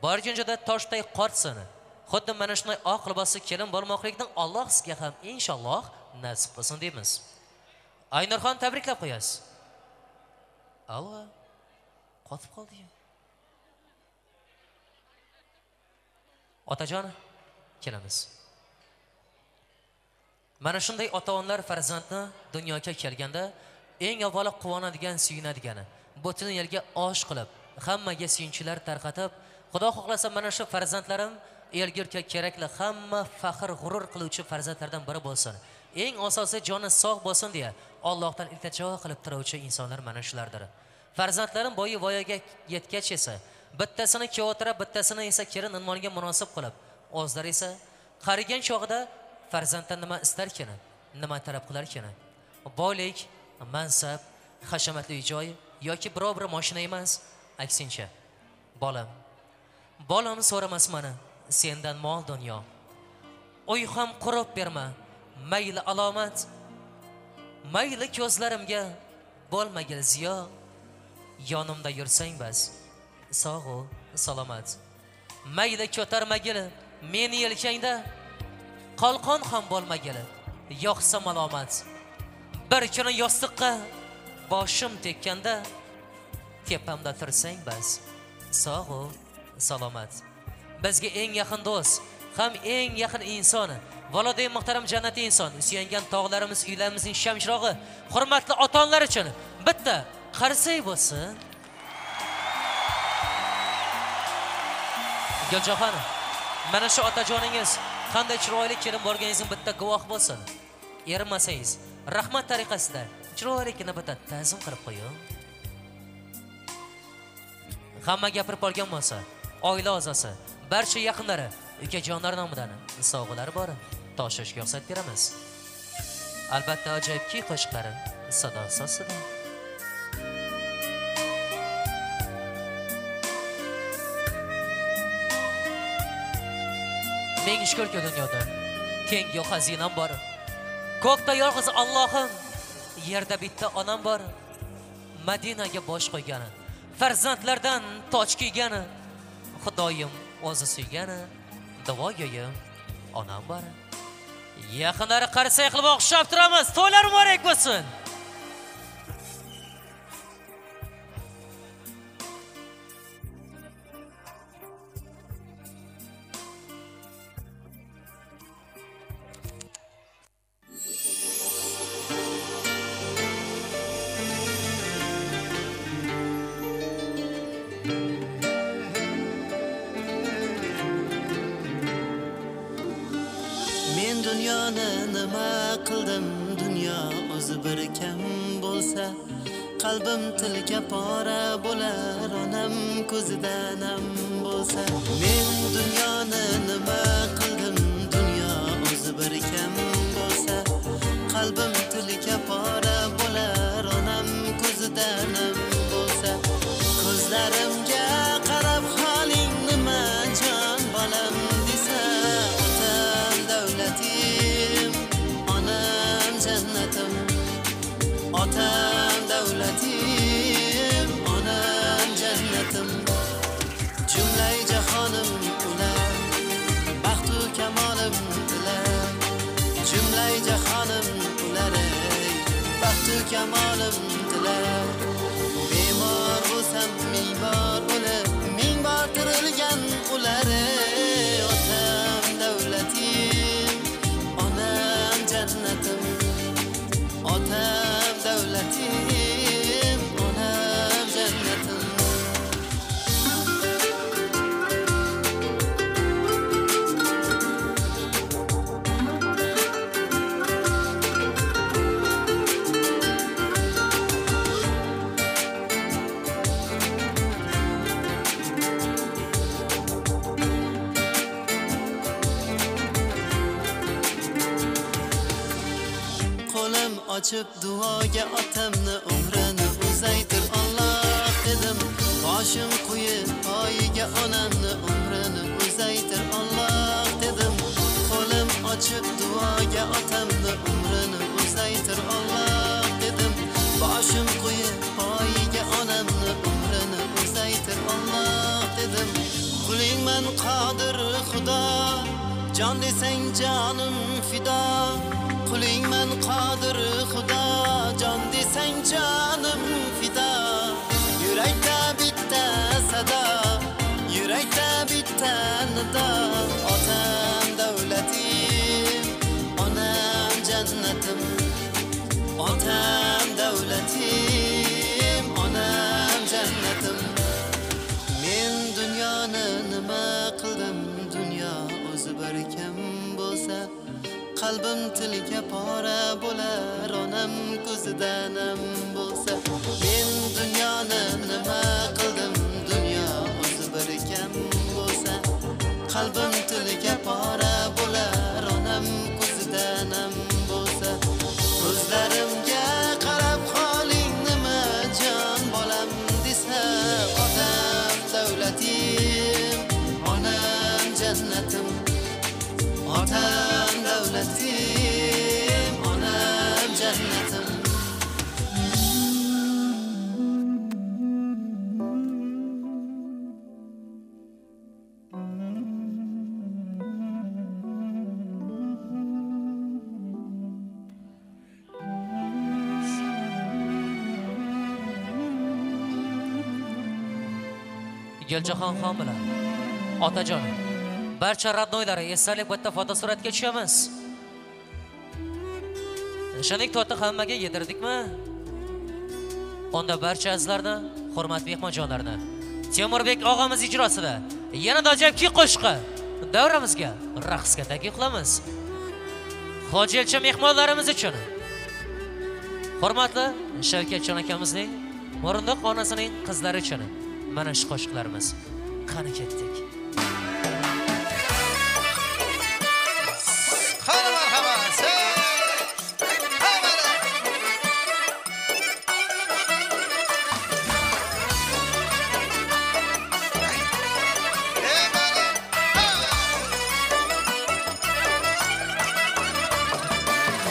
Borguncha toshday qortsin. Xuddi mana shunday oq libosli kelin bo'lmoqlikni Alloh sizga ham inshaalloh nasib qilsin deymiz. Aynurxon tabriklab qo'yasiz. Allo, qotib qoldi-yu. Otajon, kelamiz. Mana shunday ota-onalar farzandni dunyoga kelganda eng avvalo quvonadigan, suyunadigani, butun yerga osh qilib, hammaga suyunchilar tarqatib, Xudo xohlasa mana shu farzandlarim elga kerakli hamma faxr g'urur qiluvchi farzandlardan biri bo'lsin. Eng asosi joni sog' bo'lsin deya Allohdan iltijo qilib turuvchi insonlar mana shulardir. Farzandlarim bo'yi voyaga yetgach esa bittasini kuyovtirib, bittasini esa kelin unvoniga munosib qilib, o'zlari esa qarigan chog'ida farzanddan nima istarkini, nima talab qilarkini, boylik, mansab, hashamatli joy yoki biror bir mashina emas, aksincha bolam, bolam so'ramas mani sendan mol dunyo. Uy ham qurib berma, mayli alomat, mayli ko'zlarimga bo'lmagil ziyo, yonimda yursang bas, sog' u salomat. Mayli ko'tarmagil meni yelkangda, qalqon ham bo'lmagil, yo'qsa malomat. Bir kuni yostiqqa boshim tekkanda, tepamda tursang bas, sog' u salomat. Bizga eng yaqin do'st, ham eng yaqin inson, voloday muhtaram jannati inson, suyangan tog'larimiz, uylarimizning shamchirog'i, hurmatli ota-onalar uchun bitta qarsak bo'lsin. Guljohon, mana shu otajoningiz qanday chiroyli kelin bo'lganingizning bitta guvoh bo'lsin. Erinmasangiz, rahmat tariqasida chiroyligini bitta ta'zim qilib qo'ying. Hamma gapirib olgan bo'lsa, oila a'zosi, barcha yaqinlari, ukajonlar nomidan sovg'alar bor, toshishga ruxsat beramiz. Albatta ajoyib kuy qo'shiqlari sadosi ostida. Ming shukurki dunyoda keng yo'q xazinam bor. Ko'kda yolg'iz Allohim, yerda bitta onam bor. Madinaga bosh qo'ygani, farzandlardan toj kiygani, Xudoyim o'zi suygani, duogoyim onam bor. Yaqinlari qarsak qilib o'xshab turamiz. To'ylar muborak bo'lsin. Nima qildim, dunyo o'zi bir kam bo'lsa, qalbim tilga pora bo'lar, onam ko'zidan ham bo'lsa. Men dunyoni nima qildim, dunyo o'zi bir kam bo'lsa, qalbim tilga pora bo'lar, onam ko'zidan ham bo'lsa. Ko'zlarimga qarab holing nima jon bolam desa, otam davlatim, onam jannatim, otam davlatim, onam jannatim. Jumlai jahonim ular, baxtu kamolim ular, jumlai jahonim ular, baxtu kamolim ular. Bemor bo'lsam ming bor o'lib, ming bor tirilgan ular, otam davlatim, onam jannatim, otam davlatim, onam jannatim. Ochib duoga otamni umrini uzaytir Alloh dedim. Boshim qo'yib poyiga onamni umrini uzaytir Alloh dedim. Qo'lim ochiq duoga otamni umrini uzaytir Alloh dedim. Boshim qo'yib poyiga onamni umrini uzaytir Alloh dedim. Qulingman qodir Xudo, jon desang jonim fido. Qulingman qodir Xudo, jon desang jonim fido. Yurakda bitta sado, yurakda bitta nido. Otam davlatim, onam jannatim. Otam davlatim, onam jannatim. Men dunyoni nima qildim, dunyo o'zi bir kim bo'lsa, qalbim tilga pora bo'lar, onam ko'zidan ham bo'lsa. Men dunyoni nima qildim, dunyo o'zi bir kam bo'lsa, qalbim tilga pora bo'lar, onam ko'zidan ham bo'lsa. Ko'zlarimga qarab holing nima jon bolam desa, otam davlatim, onam jannatim. Otam davlatim, onam jannatim. Guljaxon xon bilan otajon barcha radnoylari esdalik bitta fotosuratga tushamiz. Nishonlik tortni hammaga yedirdikmi? Onda barcha azizlarni, hurmatli mehmonjonlarni Temurbek og'amiz ijrosida yanada ajoyib kuy qo'shiqi davramizga raqsga taklif qilamiz. Hoji elchi mehmonlarimiz uchun hurmatli Shavkatjon akamizning Mo'rindiq onasining qizlari uchun mana shu qo'shiqlarimiz. Qani ketdik. Qani marhamat.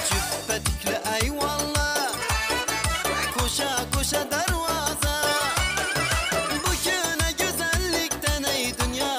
Jubba tikli ayvonlar, ko'sha-ko'sha darvoza. Bu kina go'zallikdan ey dunyo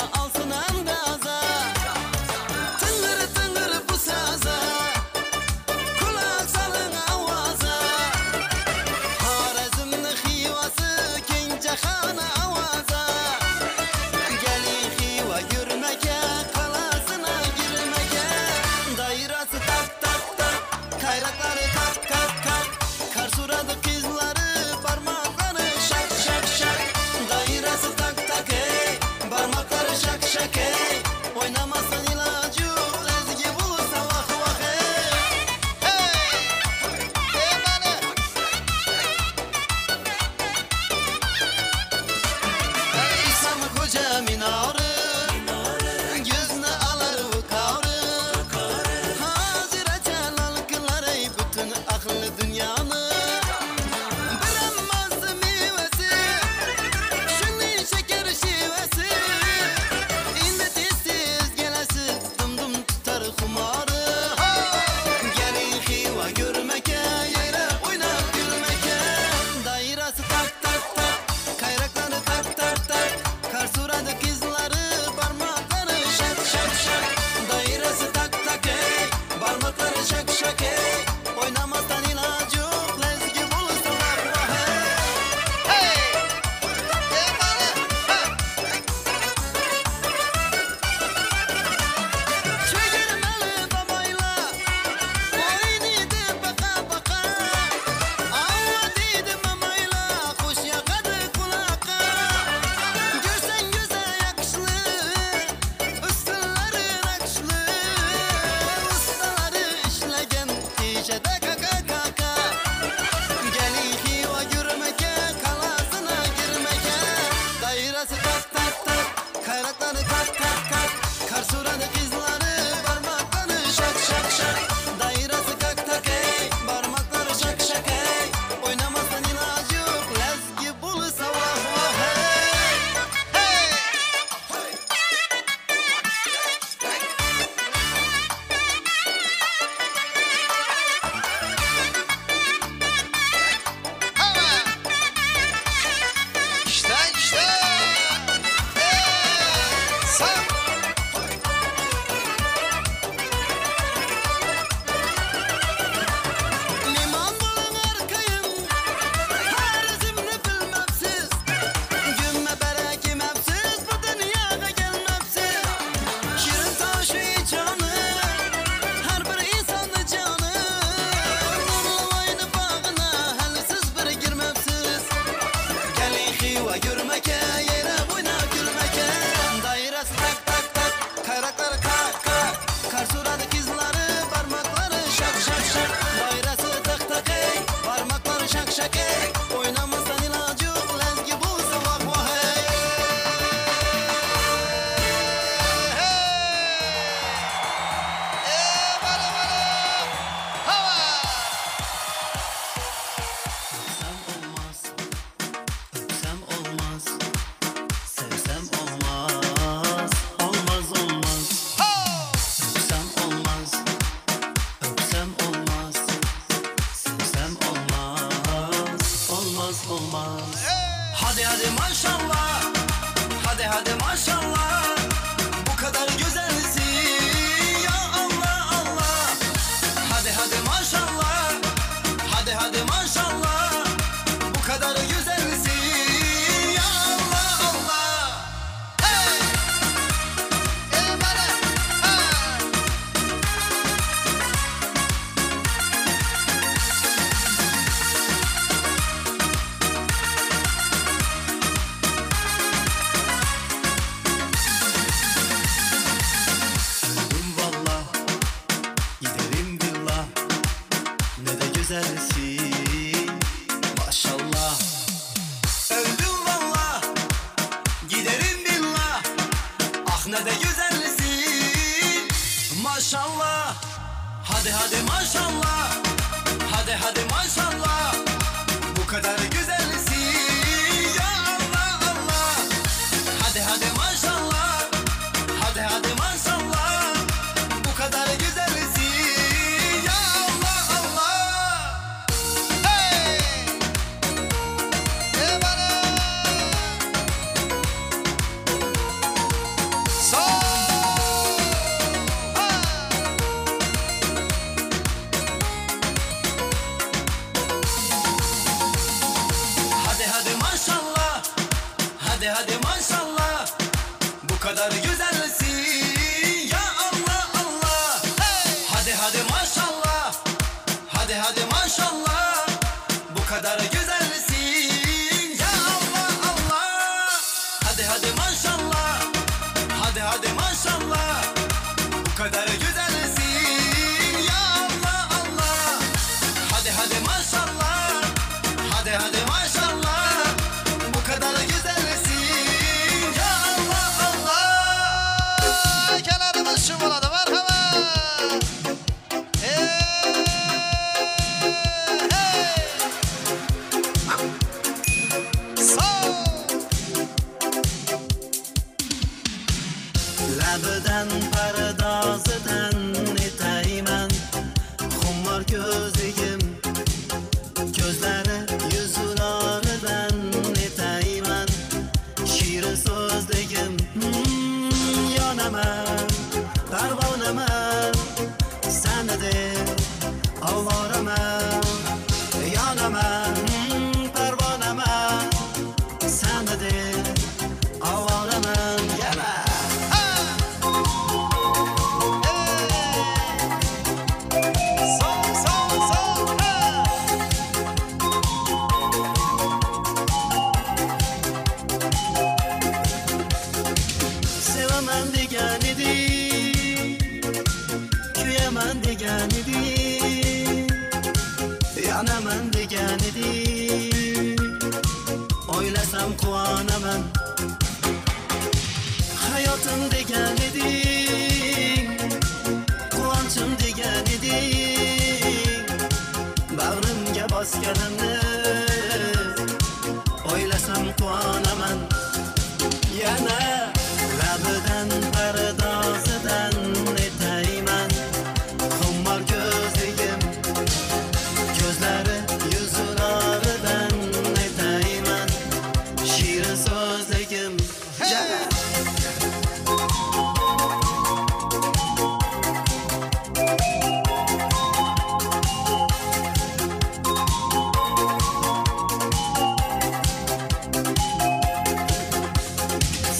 Shak shak ey, o'ynamasdan iloji yo'q, lazgi bo'lsa vah vah ey. Sevsem olmaz, öpsem olmaz, sevsem olmaz, olmaz olmaz. Öpsem olmaz, öpsem olmaz, sevsem olmaz, olmaz olmaz. Hadi hadi maşallah, hadi hadi maşallah, bu kadar güzelsin ya Allah Allah. Hadi hadi maşallah, hadi hadi maşallah, bu kadar güzelsin ya Allah Allah. Hey! Ey bana! Ha! Öldüm valla, giderim billah, ne de güzelsin maşallah. Öldüm valla, giderim billah, ah ne de güzelsin maşallah. Hadi hadi maşallah, hadi hadi maşallah, bu kadar güzelsin ya Allah Allah. Hadi hadi maşallah, hadi hadi maşallah, bu kadar güzelsin ya Allah Allah. Hey! Ey bana! Sol! Hadi hadi maşallah, hadi hadi maşallah, bu kadar güzelsin ya Allah Allah. Hadi hadi maşallah, hadi hadi maşallah, bu kadar güzelsin ya Allah Allah. Hadi hadi maşallah, hadi hadi maşallah, bu kadar güzelsin ya Allah Allah. Hadi hadi maşallah, hadi hadi maşallah, bu kadar güzelsin ya Allah Allah. Akalarimiz shu bo'ladi, marhamat. Hey, hey. Sol! Labidan pardozidan etayman, xumor ko'zligim, ko'zlari yuzlaridan etayman, shirin so'zligim. Yonaman, parvonaman, seni deb ovoraman. Yonaman, parvonaman, seni deb ovoraman. Yana! Sol, sol, sol! Ha! Sevaman degan eding, kuyaman degan eding, yonaman degan eding, o'ylasam quvonaman. Hayotim degan eding, quvonchim degan eding, bag'rimga bosganimni o'ylasam quvonaman. Yana labidan pardozidan etayman, xumor ko'zligim, ko'zlari yuzlaridan etayman, shirin so'zligim. Jana!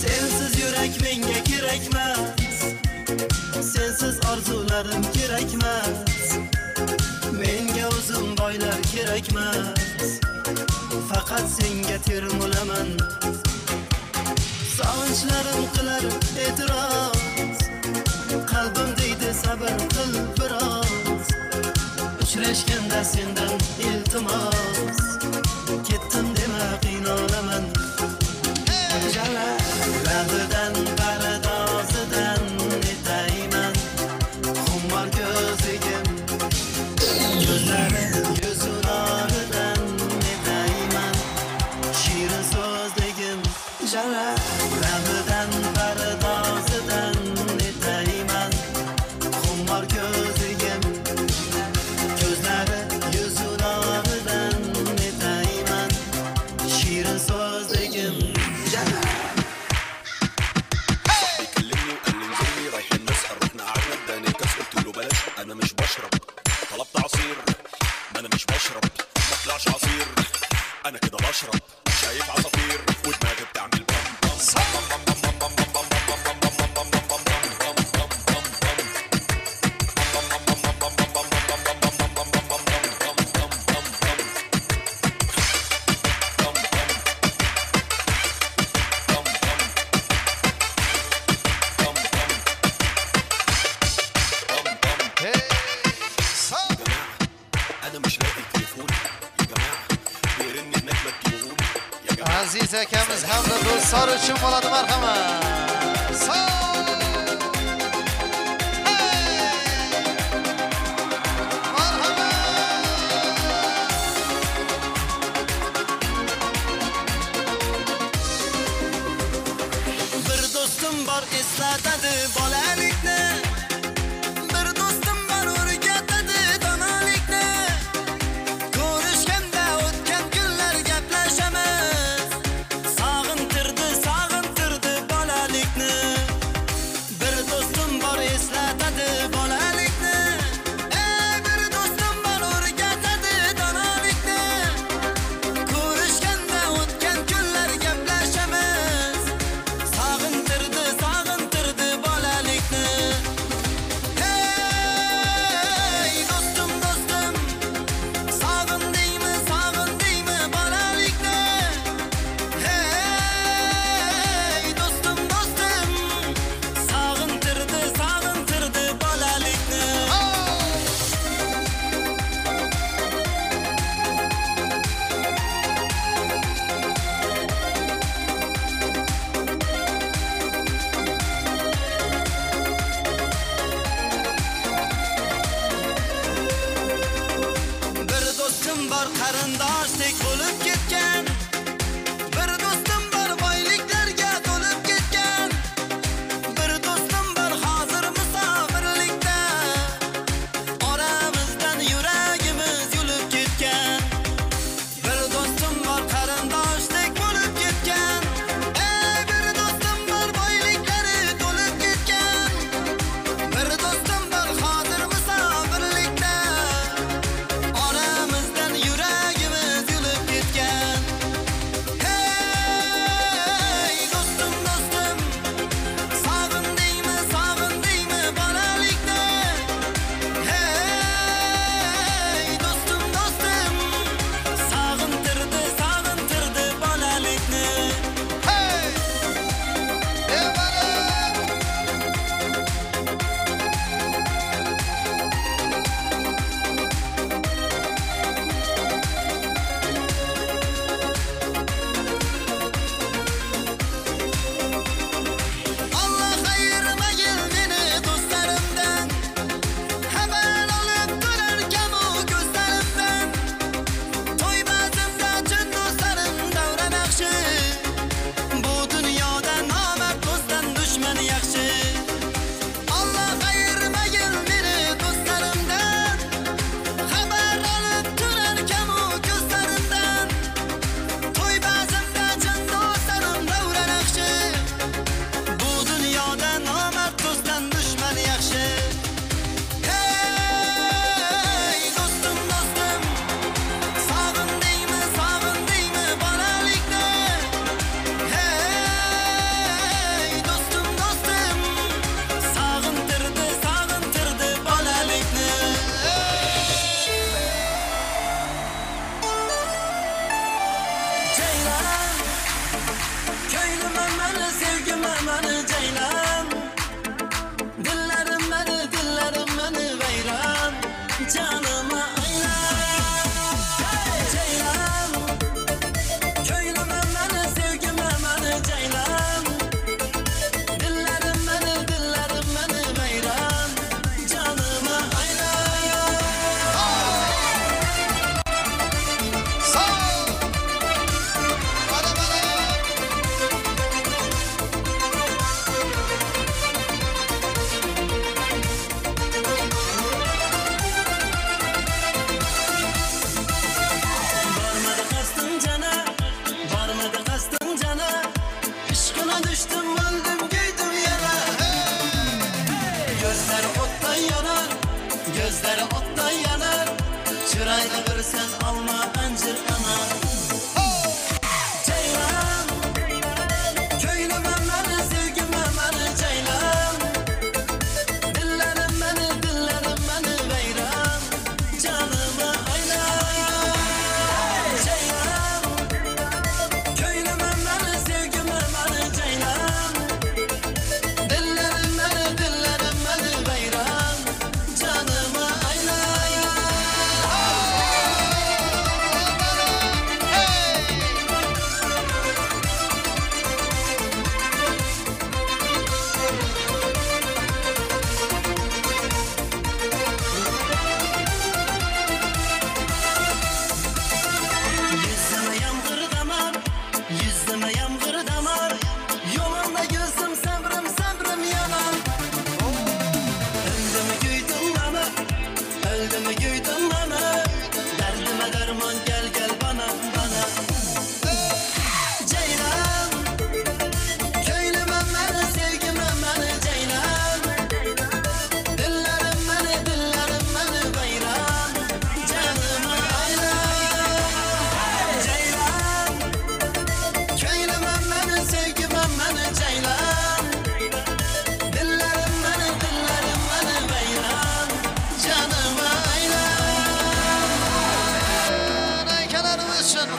Sensiz yurak menga kerakmas, sensiz orzularim kerakmas, menga uzun boylar kerakmas, faqat senga termulaman. Sog'inchlarim qilar e'tiroz, qalbim deydi sabr qil biroz, uchra Xayrlashganda sendan iltimos, ketdim dema qiynalaman. Jala labidan pardozidan netayman, xumor ko'zigim ko'zlari yuzi noridan netayman, shirin so'zligim. Jala labidan pardozidan netayman, xumor ko'zigim ko'zlari yuzi noridan netayman, shirin so'zligim. Jala. صاحبي كلمني وقال لي انزل لي رايحين نسهر، رحنا قعدنا اداني كاس قلت له بلاش انا مش بشرب، طلبت عصير ما انا مش بشرب، ما طلعش عصير انا كده بشرب، شايف عصافير ودماغي بتعمل بام بام بام بام بام بام بام بام بام بام بام بام بام بام بام. يا جماعة أنا مش لاقي تليفوني، يا جماعة بيرن هناك ما تجيبهولي، يا جماعة. Aziz akamiz hamda do'stlar uchun bo'ladi marhamat. Bir do'stim bor eslatadi bolalikni, bir do'stim bor o'rgatadi donolikni. Ko'rishganda o'tgan kunlar gaplashamiz, sog'intirdi sog'intirdi bolalikni. Bir do'stim bor eslatadi bolalikni, bir do'stim bor o'rgatadi donolikni. Ko'rishganda o'tgan kunlar gaplashamiz, sog'intirdi sog'intirdi bolalikni. Hey do'stim do'stim, sog'indingmi sog'indingmi bolalikni? Hey do'stim do'stim, sog'intirdi sog'intirdi bolalikni. Bir do'stim bor qarindoshdek bo'lib ketgan, bir do'stim bor boyliklarga to'lib ketgan, bir do'stim bor hozir musofirlikda, oramizdan yuragimiz yulib ketgan. Bir do'stim bor qarindoshdek bo'lib ketgan, bir do'stim bor boyliklari to'lib ketgan, bir do'stim bor hozir musofirlikda, oramizdan yuragimiz yulib ketgan.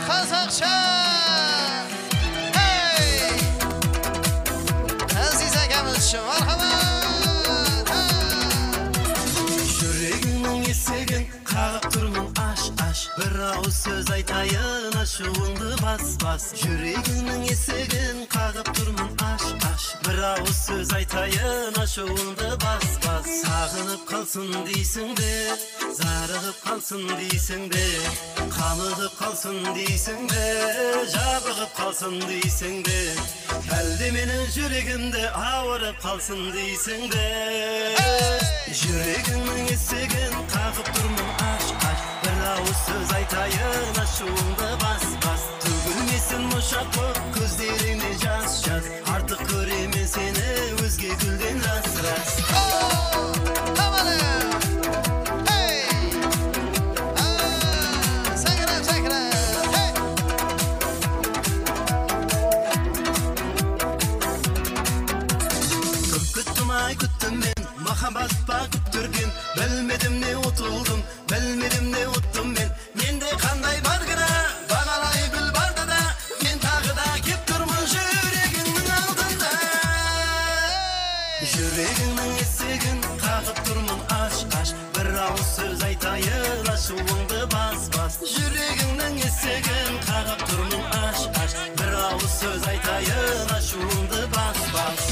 Qazaqsha. Hey! Aziz akamiz uchun marhamat. Жүрегіңнің есігін қағып тұрмын аш аш, бір ауыз сөз айтайын ашуыңды бас бас. Жүрегіңнің есігін қағып тұрмын аш аш, бір ауыз сөз айтайын ашуыңды бас бас. Сағынып қалсын дейсің бе, зарығып қалсын дейсің бе, қамығып қалсын дейсің бе, жабығып қалсын дейсің бе, әлде менің жүрегімді ауырып қалсын дейсің бе. Жүрегіңнің есігін қағып тұрмын аш аш, бір ауыз сөз айтайын ашуыңды бас бас. Төгілмесін моншақ боп көздеріңнен жас жас, артық көремін сені өзге гүлден рас рас. Sakrab, sakrab. Hey! Көп күттім ай күттім мен, махаббат па күттірген, білмедім не ұтылдым, білмедім не ұттым мен. Менде қандай бар кінә, бағалай біл барда да, мен тағы да кеп тұрмын жүрегіңнің алдында. Жүрегіңнің есігін қағып тұрмын аш аш, бір ауыз сөз айтайын ашуыңды бас бас. Жүрегіңнің есігін қағып тұрмын аш аш, бір ауыз сөз айтайын ашуыңды бас бас.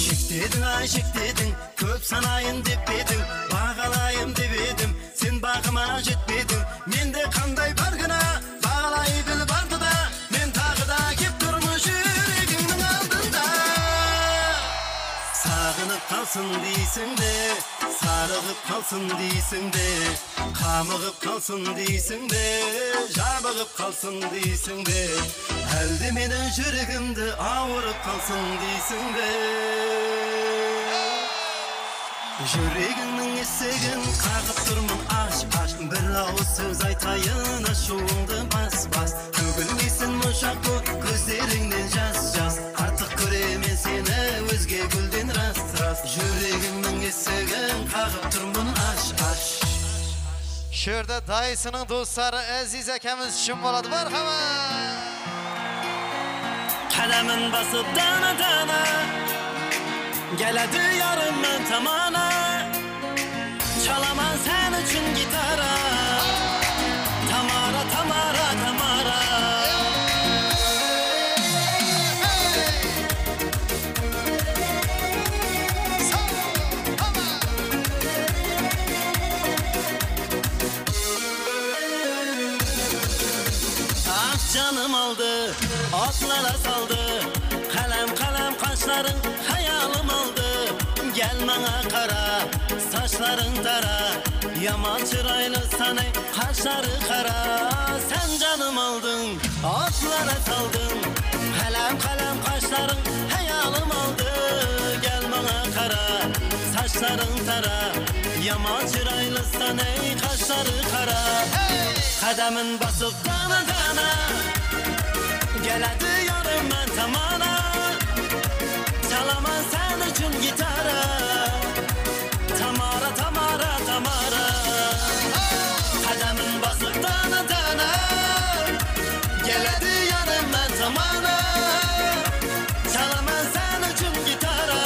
Шектедің ай шектедің, көп санайын деп едің, бағалайым деп едім, сен бағыма жетпедің. Менде қандай бар кінә, бағалай біл барды да, мен тағы да кеп тұрмын жүрегіңнің алдында. Сағынып қалсын дейсің бе, сарығып қалсын дейсің бе, қамығып қалсын дейсің бе, жабығып қалсын дейсің бе, әлде менің жүрегімді ауырып қалсын дейсің бе. Жүрегіңнің есігін қағып тұрмын аш аш, бір ауыз сөз айтайын ашуыңды бас бас. Төгілмесін моншақ боп көздеріңнен жас жас, артық көремін сені өзге гүлден рас рас. Жүрегіңнің есігін қағып тұрмын аш аш. Shu yerda dayisining do'stlari Aziz akamiz uchun bo'ladi. Marhamat. Qadamin basib dana dana, geladi yarım men tamana, çalaman sen üçün gitara, Tamara Tamara Tamara. Ah canım aldı, otlara saldı, kalem kalem kaşların hayalım aldı. Gel bana kara, saçların tara, yaman çıraylı sana kaşları kara. Sen canım aldın, otlara saldın, kalem kalem kaşların hayalım aldı. Gel bana kara, saçların tara, yaman çıraylı sana kaşları kara. Kademin basıp dana dana, geledi yarım ben tamana, çalaman sen üçün gitara, Tamara Tamara Tamara. Kademin basıp dana dana, geledi yarım ben tamana, çalaman sen üçün gitara,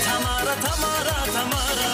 Tamara Tamara Tamara.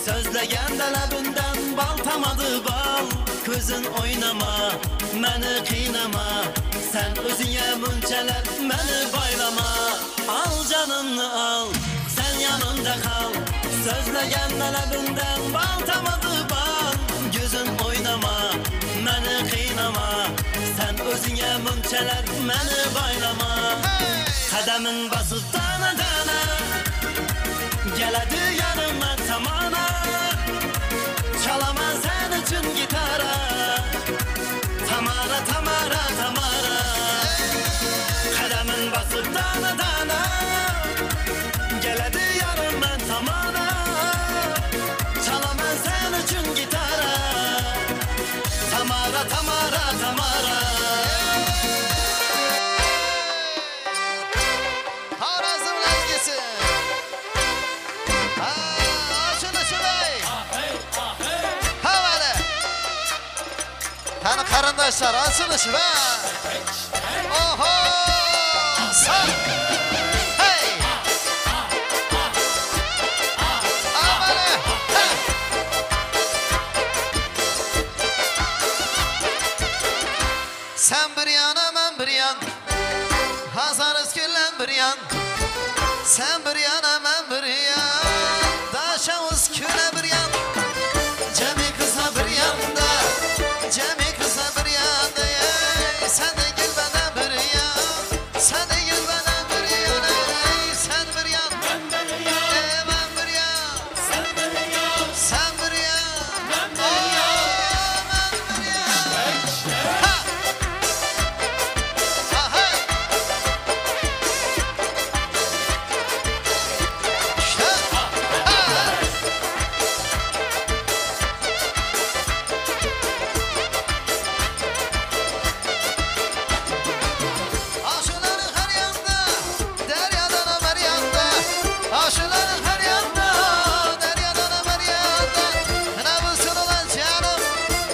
Sözlegen lebinden bal tamadı bal, Közün oynama, meni kıynama, sen özüne munçalar meni baylama. Al canını al, sen yanımda kal, Sözlegen lebinden bal tamadı bal, Gözün oynama, meni kıynama, O'zingga munchalar meni boylama. Qadamin bosib dona dona, keladi yonimga tamona. Chalaman sen uchun gitara, Tamara, Tamara, Tamara. Qadamin bosib dona dona, keladi yonimga tamona. Chalaman sen uchun gitara, Tamara, Tamara, Tamara. Xorazm lazgisi. Ha, ashula shulay. Havada. Qani qarindoshlar, ashula shula. Oho! Sa. Hey! Avvali. Ha. Sen bir yana, men bir yan. Hazarız küllen bir yan. Sen bir yana, men bir yan. Daşamız küle bir yan. Cemi kıza bir yanda, Cemi kıza bir yanda. Ey, sen de gel bana bir yan. Sen de gel bana bir yan. Ey, sen bir yan, ben bir yan. Ey, ben bir yan. Sen bir yan, sen bir yan, ben bir yan. Ben bir yan. Ha! Ha, hey! İşte. Ha! Aşıların her yanda, deryadan ömer yanda. Aşıların her yanda, deryadan ömer yanda. Ne bilsin ulan canım,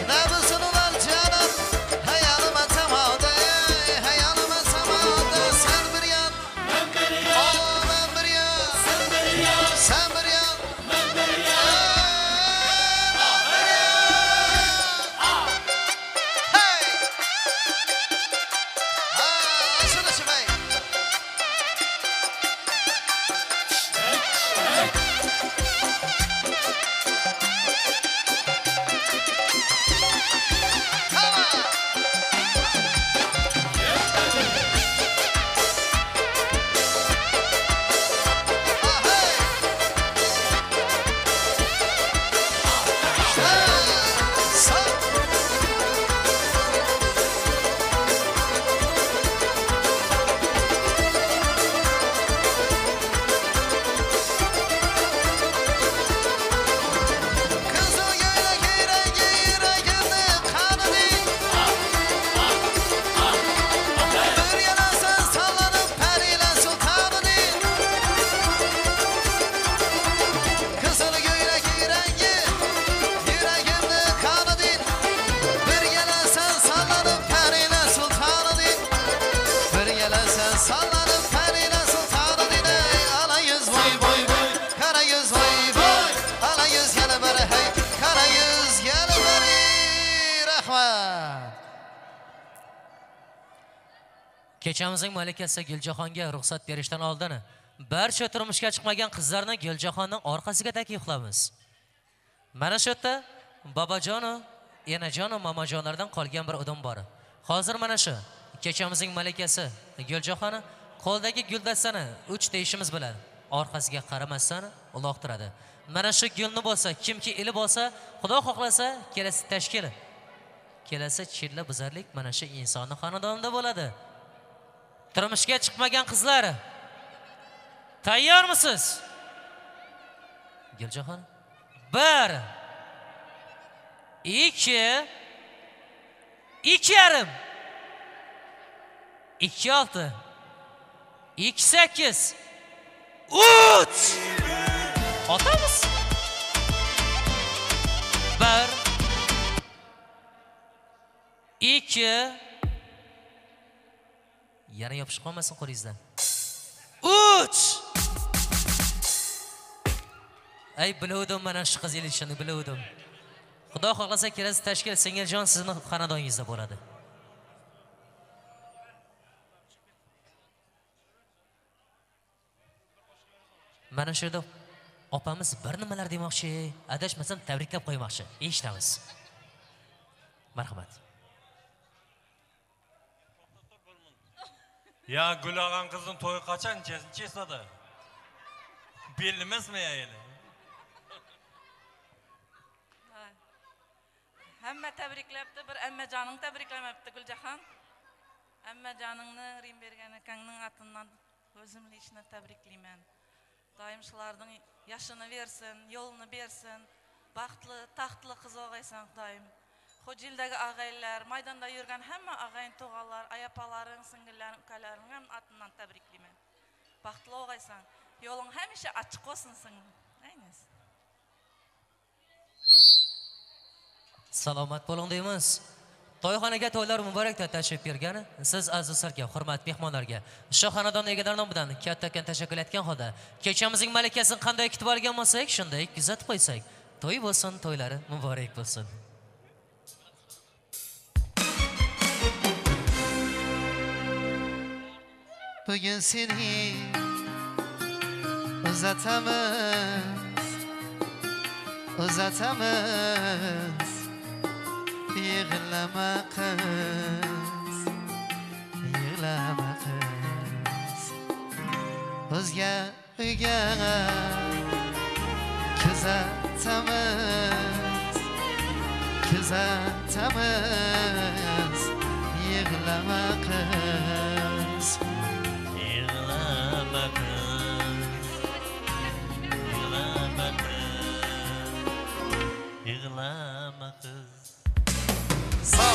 ne bilsin ulan canım. Hayalıma tamamda, hayalıma tamamda. Sen bir yan, ben bir yan. Oh, ben bir yan. Sen bir yan, sen bir yan, ben bir yan. Hey! Ha, ashula shulay. Kızıl göylek rengi yüreğimde kanını. Bir yana sen sallanıp periyle sultanını. Kızıl göylek rengi yüreğimde kanını. Bir yana sen sallanıp periyle sultanını. Bir yana sen sallanıp periyle sultanını. Ey, ala yüz boy boy boy, kara yüz boy boy. Ala yüz gel beri hey, kara yüz gel beri. Rahmat. Kechamizning malikasi Guljahonga ruxsat berishdan oldin barcha turmushga chiqmagan qizlarni Guljahonning orqasiga taklif qilamiz. Mana shu yerda bobajonu, enajonu, momojonlardan qolgan bir odam bor. Hozir mana shu kechamizning malikasi Guljahoni qo'ldagi guldastani 3 deyishimiz bilan orqasiga qaramasdan uloqtiradi. Mana shu gulni bo'lsa, kimki ilib olsa, Xudo xohlasa, kelasi tashkil, kelasi chilla buzarlik mana shu insonni xonadonida bo'ladi. Turmushga chiqmagan qizlar, tayyormisiz? Guljahon, 1 2 2,5 2,6 2,8 3 otamiz. 1 2 yana yopishib qolmasin qo'lingizdan. 3 Ay, biluvdim mana shu qiz ilishini biluvdim. Xudo xohlasa kelasi tashkil singiljon sizni xonadoningizda bo'ladi. Mana shu yerda opamiz bir nimalar demoqchi, adashmasam tabriklab qo'ymoqchi. Eshitamiz. Marhamat. Ya Gulağan kızın toyu kaçan çesadı? Belli mi ya eli? Hamma tebriklepti, bir emmecanını tebriklemepti Gülcahan. Emmecanını rim bergen akangның atından özüm lично tebrikleymen. Daim şulardıń yaşını versin, yolunu bersin. Baxtlı, taxtlı qız olğaysan daim. Xojildagi ağaylar, maydanda yurgan hamma ağayın toğalar, ayapaların, singillerin, ukalarin atından tebrikleymen. Baxtlı olğaysan, yolun həmişə açıq olsun singlim. Aynesi. Salomat bo'ling deymiz. To'yxonaga to'ylar muborak deb tashrif buyurgan siz azizlarga, hurmatli mehmonlarga, shu xonadon egalari nomidan kattakon tashakkur etgan holda kechamizning malakasini qanday kutib olgan bo'lsak, shunday kuzatib qo'ysak. To'y bo'lsin, to'ylari muborak bo'lsin. Bugün seni uzatamiz, uzatamiz. Yig'lama qiz, yig'lama qiz. O'zga uyga kuzatamiz, kuzatamiz. Yig'lama qiz, yig'lama qiz, yig'lama qiz, yig'lama qiz. Sağ ol.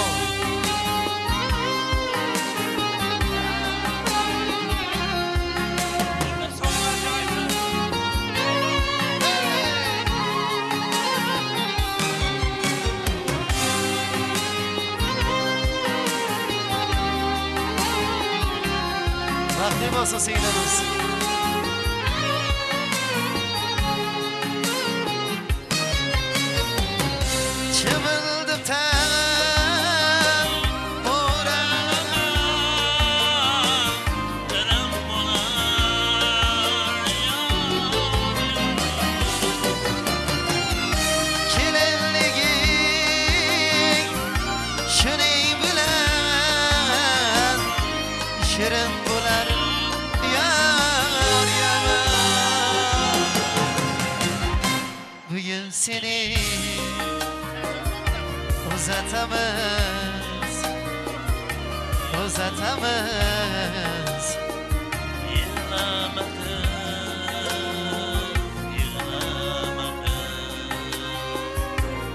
Baxtli bo'lsin singlimiz. Shirin bo'lar yor yomon. Bugun seni uzatamiz, uzatamiz. Yig'lama qiz, yig'lama qiz,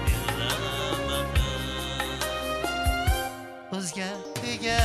yig'lama qiz. O'zga uyga